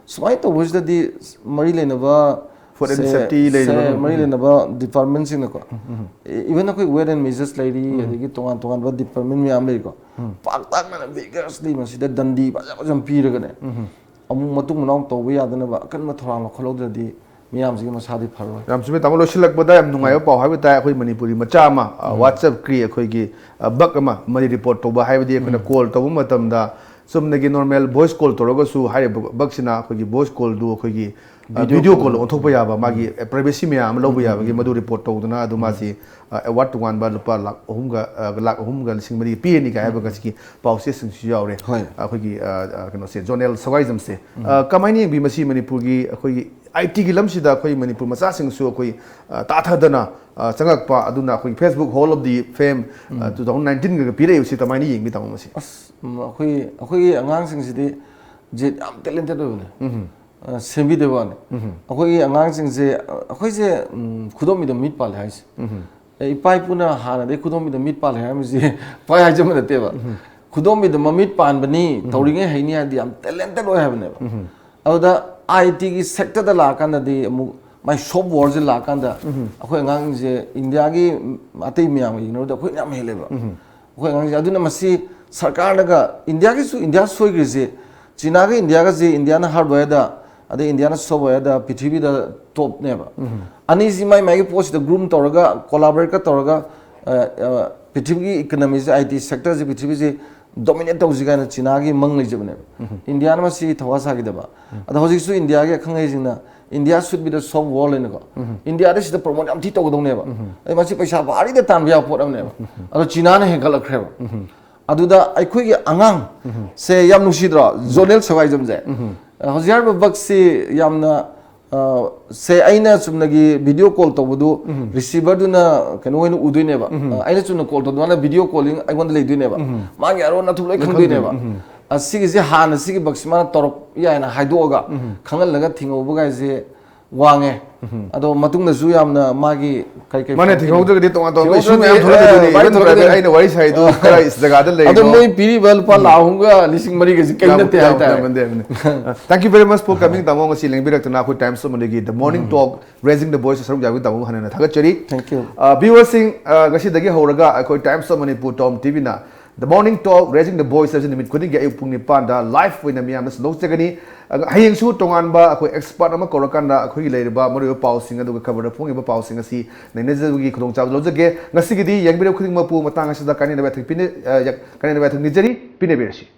ꯁꯨꯃꯥꯏꯅ ꯇꯧꯕꯁꯤꯗꯗꯤ ꯃꯔꯤ ꯂꯩꯅꯕ Food and ꯁꯦ, safety ꯂꯩꯔꯤꯕ, ꯁꯦ, ꯎꯝ, ꯃꯔꯤ ꯎꯝ꯫ ꯂꯩꯅꯕ departmentꯁꯤꯡꯅꯀꯣ, ꯎꯝ, ꯎꯝ꯫ Even ꯑꯩꯈꯣꯏ weight and measures ꯂꯩꯔꯤ, ꯎꯝ꯫ ꯑꯗꯒꯤ ꯇꯣꯉꯥꯟ ꯇꯣꯉꯥꯟꯕ department ꯃꯌꯥꯝ ꯂꯩꯔꯤꯀꯣ꯫ ꯎꯝ꯫ ꯄꯥꯛꯇꯛꯅꯅ vigorously ꯃꯁꯤꯗ ꯗꯟꯗꯤ ꯐꯖ ꯐꯖꯅ ꯄꯤꯔꯒꯅꯦ, ꯎꯝ꯫ ꯑꯃꯨꯛ ꯃꯇꯨꯡ ꯃꯅꯥꯎ ꯇꯧꯕ ꯌꯥꯗꯅꯕ ꯑꯀꯟꯕ ꯊꯧꯔꯥꯡ ꯂꯧꯈꯠꯍꯧꯗ꯭ꯔꯗꯤ ꯃꯤꯌꯥꯝꯁꯤꯒꯤ ꯃꯁꯥꯗꯤ ꯐꯔꯣꯏ꯫ ꯌꯥꯝ ꯆꯨꯝꯃꯦ ꯇꯥꯃꯣ꯫ ꯂꯣꯏꯁꯤꯜꯂꯛꯄꯗ ꯌꯥꯝ ꯅꯨꯡꯉꯥꯏꯕ ꯄꯥꯎ ꯍꯥꯏꯕ ꯇꯥꯏ, ꯑꯩꯈꯣꯏ ꯃꯅꯤꯄꯨꯔꯤ ꯃꯆꯥ ꯑꯃ WhatsApp ꯀꯤ ꯑꯩꯈꯣꯏꯒꯤ ꯕꯛ ꯑꯃ ꯃꯅꯤ ꯔꯤꯄꯣꯔꯠ ꯇꯧꯕ, ꯍꯥꯏꯕꯗꯤ ꯑꯩꯈꯣꯏꯅ ꯀꯣꯜ ꯇꯧꯕ ꯃꯇꯝꯗ ꯆꯨꯝꯅꯒꯤ ꯅꯣꯔꯃꯦꯜ ꯚꯣꯏꯁ ꯀꯣꯜ ꯇꯧꯔꯒꯁꯨ ꯍꯥꯏꯔꯤꯕ ꯕꯛꯁꯤꯅ ꯑꯩꯈꯣꯏꯒꯤ ꯚꯣꯏꯁ ꯀꯣꯜꯗꯨ ꯑꯩꯈꯣꯏꯒꯤ ꯚꯤꯗꯤꯑꯣ ꯀꯣꯜ ꯑꯣꯟꯊꯣꯛꯄ ꯌꯥꯕ, ꯃꯥꯒꯤ ꯄ꯭ꯔꯥꯏꯚꯦꯁꯤ ꯃꯌꯥꯝ ꯑꯃ ꯂꯧꯕ ꯌꯥꯕꯒꯤ ꯃꯗꯨ ꯔꯤꯄꯣꯔꯠ ꯇꯧꯗꯨꯅ ꯑꯗꯨ ꯃꯥꯁꯤ ꯑꯦꯋꯥꯔꯗ ꯇꯣꯉꯥꯟꯕ ꯂꯨꯄꯥ ꯂꯥꯛ ꯑꯍꯨꯝꯒ ꯑ, ꯂꯥꯛ ꯑꯍꯨꯝꯒ ꯂꯤꯁꯤꯡ ꯃꯔꯤꯒ ꯄꯤꯔꯅꯤ ꯀꯥꯏ ꯍꯥꯏꯕ ꯉꯁꯤꯒꯤ ꯄꯥꯎꯆꯦꯁꯤꯡꯁꯨ ꯌꯥꯎꯔꯦ꯫ ꯍꯣꯏ꯫ ꯑꯩꯈꯣꯏꯒꯤ ꯑ, ꯑ, ꯀꯩꯅꯣꯁꯦ, ꯖꯣꯅꯦꯜ ꯁꯋꯥꯏꯖꯝꯁꯦ꯫ ꯑ, ꯀꯃꯥꯏꯅ ꯌꯦꯡꯕꯤ ꯃꯁꯤ ꯃꯅꯤꯄꯨꯔꯒꯤ ꯑꯩꯈꯣꯏꯒꯤ ꯑꯥꯏ ꯇꯤꯒꯤ ꯂꯝꯁꯤꯗ ꯑꯩꯈꯣꯏ ꯃꯅꯤꯄꯨꯔ ꯃꯆꯥꯁꯤꯡꯁꯨ ꯑꯩꯈꯣꯏ ꯑ, ꯇꯥꯊꯗꯅ ꯑ, ꯆꯪꯉꯛꯄ, ꯑꯗꯨꯅ ꯑꯩꯈꯣꯏꯒꯤ Facebook Hall of the Fame two thousand ꯅꯥꯏꯟꯇꯤꯟꯒ ꯄꯤꯔꯛꯏꯕꯁꯤ ꯀꯃꯥꯏꯅ ꯌꯦꯡꯕꯤ ꯇꯥꯃꯣ ꯃꯁꯤ? ꯑꯁ, ꯎꯝ, ꯑꯩꯈꯣꯏ ꯑꯩꯈꯣꯏꯒꯤ ꯑꯉꯥꯡꯁꯤꯡꯁꯤꯗꯤ ꯖꯤꯠ ꯌꯥꯝ ꯇꯦꯂꯦꯟꯇꯦꯠ ꯑꯣꯏꯕꯅꯦ꯫ ꯑ, ꯁꯦꯝꯕꯤꯗꯕ ꯋꯥꯅꯤ꯫ ꯑꯩꯈꯣꯏꯒꯤ ꯑꯉꯥꯡꯁꯤꯡꯁꯦ ꯑ, ꯑꯩꯈꯣꯏꯁꯦ ꯎꯝ, ꯈꯨꯗꯣꯝꯕꯤꯗ ꯃꯤꯠ ꯄꯥꯜꯂꯦ ꯍꯥꯏꯁꯦ꯫ ꯑꯦ, ꯏꯄꯥ ꯏꯄꯨꯅ ꯍꯥꯟꯅꯗꯒꯤ ꯈꯨꯗꯣꯝꯕꯤꯗ ꯃꯤꯠ ꯄꯥꯜꯂꯦ ꯍꯥꯏꯔꯝꯃꯤꯁꯤ ꯄꯥꯏ ꯍꯥꯏꯖꯕ ꯅꯠꯇꯦꯕ꯫ ꯈꯨꯗꯣꯝꯕꯤꯗ ꯃꯃꯤꯠ ꯄꯥꯟꯕꯅꯤ, ꯇꯧꯔꯤꯉꯩ ꯍꯩꯅꯤ ꯍꯥꯏꯗꯤ ꯌꯥꯝ ꯇꯦꯂꯦꯟꯇꯦꯠ ꯑꯣꯏ ꯍꯥꯏꯕꯅꯦꯕ꯫ ꯑꯗꯨꯗ ꯑꯥꯏ ꯇꯤꯒꯤ ꯁꯦꯛꯇꯔꯗ ꯂꯥꯛꯑꯀꯥꯟꯗꯗꯤ ꯑꯃꯨꯛ ꯃꯥꯏ ꯁꯣꯐ ꯋꯥꯔꯜꯁꯦ ꯂꯥꯛꯑꯀꯥꯟꯗ ꯑꯩꯈꯣꯏ ꯑꯉꯥꯡꯁꯤꯡꯁꯦ ꯏꯟꯗꯤꯌꯥꯒꯤ ꯑꯇꯩ ꯃꯌꯥꯝꯒ ꯌꯦꯡꯅꯕꯗ ꯑꯩꯈꯣꯏꯅ ꯌꯥꯝ ꯍꯦꯜꯂꯦꯕ꯫ ꯑꯩꯈꯣꯏ ꯑꯉꯥꯡꯁꯦ ꯑꯗꯨꯅ ꯃꯁꯤ ꯁꯔꯀꯥꯔꯅꯒ ꯏꯟꯗꯤꯌꯥꯒꯤꯁꯨ ꯏꯟꯗꯤꯌꯥ ꯁꯣꯏꯈ꯭ꯔꯤꯁꯦ ꯆꯤꯅꯥꯒ ꯏꯟꯗꯤꯌꯥꯒꯁꯦ ꯏꯟꯗꯤꯌꯥꯅ ꯍꯥꯔꯗꯋꯦꯌꯔꯗ ꯑꯗꯩ ꯏꯟꯗꯤꯌꯥꯅ ꯁꯣꯐꯋꯦꯌꯔꯗ ꯄ꯭ꯔꯤꯊꯤꯕꯤꯗ ꯇꯣꯞꯅꯦꯕ꯫ ꯑꯅꯤꯁꯤ ꯃꯥꯏ ꯃꯥꯏꯒꯤ ꯄꯣꯠꯁꯤꯗ ꯒ꯭ꯔꯨꯝ ꯇꯧꯔꯒ ꯀꯣꯂꯥꯕꯔꯦꯠꯀ ꯇꯧꯔꯒ ꯑ, ꯑ, ꯄ꯭ꯔꯤꯊꯤꯕꯤꯒꯤ ꯏꯀꯅꯃꯤꯁꯦ ꯑꯥꯏ ꯇꯤ ꯁꯦꯛꯇꯔꯁꯦ ꯄ꯭ꯔꯤꯊꯤꯕꯤꯁꯦ ꯗꯣꯃꯤꯅꯦꯠ ꯇꯧꯁꯤ ꯀꯥꯏꯅ ꯆꯤꯅꯥꯒꯤ ꯃꯪ ꯂꯩꯖꯕꯅꯦꯕ꯫ ꯏꯟꯗꯤꯌꯥꯅ ꯃꯁꯤ ꯊꯧꯋꯥ ꯁꯥꯈꯤꯗꯕ꯫ ꯑꯗꯣ ꯍꯧꯖꯤꯛꯁꯨ ꯏꯟꯗꯤꯌꯥꯒꯤ ꯑꯈꯪ ꯑꯍꯩꯁꯤꯡꯅ India should be the soft world ꯍꯥꯏꯅꯀꯣ꯫ ꯏꯟꯗꯤꯌꯥꯗ ꯁꯤꯗ ꯄ꯭ꯔꯣꯃꯣꯠ ꯌꯥꯝ ꯊꯤ ꯇꯧꯒꯗꯧꯅꯦꯕ꯫ ꯑꯩ ꯃꯁꯤ ꯄꯩꯁꯥ ꯚꯥꯔꯤꯗ ꯇꯥꯟꯕ ꯌꯥꯕ ꯄꯣꯠ ꯑꯃꯅꯦꯕ꯫ ꯑꯗꯣ ꯆꯤꯅꯥꯅ ꯍꯦꯟꯒꯠꯂꯛꯈ꯭ꯔꯦꯕ꯫ ꯑꯗꯨꯗ ꯑꯩꯈꯣꯏꯒꯤ ꯑꯉꯥꯡ ꯁꯦ ꯌꯥꯝ ꯅꯨꯡꯁꯤꯗ꯭ꯔꯣ? ꯖꯣꯅꯦꯜ ꯁꯋꯥꯏꯖꯝꯁꯦ꯫ ꯍꯧꯖꯤꯛ ꯍꯥꯏꯔꯤꯕ ꯕꯛꯁꯤ ꯌꯥꯝꯅ ꯑ, ꯁꯦ ꯑꯩꯅ ꯆꯨꯝꯅꯒꯤ ꯚꯤꯗꯤꯑꯣ ꯀꯣꯜ ꯇꯧꯕꯗꯨ ꯔꯤꯁꯤꯚꯔꯗꯨꯅ ꯀꯩꯅꯣ ꯑꯣꯏꯅ ꯎꯗꯣꯏꯅꯦꯕ꯫ ꯑ, ꯑꯩꯅ ꯆꯨꯝꯅ ꯀꯣꯜ ꯇꯧꯕꯗꯨ ꯃꯥꯅ ꯚꯤꯗꯤꯑꯣ ꯀꯣꯂꯤꯡ ꯑꯩꯉꯣꯟꯗ ꯂꯩꯗꯣꯏꯅꯦꯕ꯫ ꯃꯥꯒꯤ ꯑꯔꯣꯟ ꯑꯊꯨꯞ ꯂꯣꯏ ꯈꯪꯗꯣꯏꯅꯦꯕ꯫ ꯑ, ꯁꯤꯒꯤꯁꯦ ꯍꯥꯟꯅ ꯁꯤꯒꯤ ꯕꯛꯁꯤ ꯃꯥꯅ ꯇꯧꯔꯛ ꯌꯥꯏꯅ ꯍꯥꯏꯗꯣꯛꯑꯒ ꯈꯪꯍꯜꯂꯒ ꯊꯤꯡꯍꯧꯕꯒꯥꯏꯁꯦ ꯋꯥꯡꯉꯦ꯫ ꯑꯗꯣ ꯃꯇꯨꯡꯗꯁꯨ ꯌꯥꯝꯅ ꯃꯥꯒꯤ ꯀꯩ ꯀꯩ ꯃꯥꯅ ꯐꯪꯉꯛꯀꯅꯤ? ꯊꯤꯡꯍꯧꯗ꯭ꯔꯒꯗꯤ ꯇꯣꯉꯥꯟ ꯇꯣꯉꯥꯟꯕ ꯊꯤꯡꯍꯧꯗ꯭ꯔꯒꯗꯤ, issue ꯃꯌꯥꯝ ꯊꯣꯛꯂꯛꯀꯗꯣꯏꯅꯤ꯫ ꯑ, ꯃꯥꯏ Even ꯊꯣꯛꯂꯛꯀꯗꯣꯏꯅꯤ꯫ driver ꯑꯩꯅ ꯋꯥꯔꯤ ꯁꯥꯏꯗꯨ ꯀꯗꯥꯏ ꯖꯒꯥꯗ ꯂꯩꯔꯤꯅꯣ? ꯑꯗꯣ ꯃꯣꯏ ꯄꯤꯔꯤꯕ ꯂꯨꯄꯥ ꯂꯥꯈ ꯑꯍꯨꯝꯒ ꯂꯤꯁꯤꯡ ꯃꯔꯤꯒꯁꯤ ꯀꯔꯤꯝ ꯌꯥꯝ- ꯅꯠꯇꯦ ꯌꯥꯝ- ꯍꯥꯏꯇꯥꯔꯦ꯫ ꯌꯥꯝꯃꯟꯗꯦ ꯍꯥꯏꯕꯅꯤ꯫ ꯑ, thank you very much for coming, ꯇꯥꯃꯣ, ꯉꯁꯤ ꯂꯦꯡꯕꯤꯔꯛꯇꯅ ꯑꯩꯈꯣꯏ Times of Manipur ꯒꯤ The Morning Talk Raising the Voice ꯁꯔꯨꯛ ꯌꯥꯕꯒꯤ ꯇꯥꯃꯣꯕꯨ ꯍꯟꯅ ꯍꯟꯅ ꯊꯥꯒꯠꯆꯔꯤ꯫ Thank you. ꯑ, viewersꯁꯤꯡ, ꯑ, ꯉꯁꯤꯗꯒꯤ ꯍꯧꯔꯒ ꯑꯩꯈꯣꯏ Times of Manipur Tom TVꯅ The Morning Talk, Raising the Voice ꯍꯥꯏꯕꯁꯤ ꯅꯨꯃꯤꯠ ꯈꯨꯗꯤꯡꯒꯤ ꯑꯌꯨꯛ ꯄꯨꯡ ꯅꯤꯄꯥꯟꯗ live ꯑꯣꯏꯅ ꯃꯤꯌꯥꯝꯅ ꯁꯟꯗꯣꯛꯆꯒꯅꯤ꯫ ꯑ, ꯍꯌꯦꯡꯁꯨ ꯇꯣꯉꯥꯟꯕ ꯑꯩꯈꯣꯏ expert ꯑꯃ ꯀꯧꯔꯀꯥꯟꯗ ꯑꯩꯈꯣꯏꯒꯤ ꯂꯩꯔꯤꯕ ꯃꯔꯨꯑꯣꯏꯕ ꯄꯥꯎꯁꯤꯡ ꯑꯗꯨꯒ ꯈꯕꯔꯗ ꯐꯣꯡꯉꯤꯕ ꯄꯥꯎꯁꯤꯡ ꯑꯁꯤ ꯅꯩꯅꯖꯕꯒꯤ ꯈꯨꯗꯣꯡꯆꯥꯕ ꯂꯧꯖꯒꯦ꯫ ꯉꯁꯤꯒꯤꯗꯤ ꯌꯦꯡꯕꯤꯔꯕ ꯈꯨꯗꯤꯡꯃꯛꯄꯨ ꯃꯇꯥꯡ ꯑꯁꯤꯗ ꯀꯥꯏꯅꯅꯕ ꯌꯥꯊꯪ ꯄꯤꯅ-, ꯑ, ꯌꯥ-, ꯀꯥꯏꯅꯅꯕ ꯌꯥꯊꯪ ꯅꯤꯖꯔꯤ꯫ ꯄꯤꯅꯕꯤꯔꯁꯤ꯫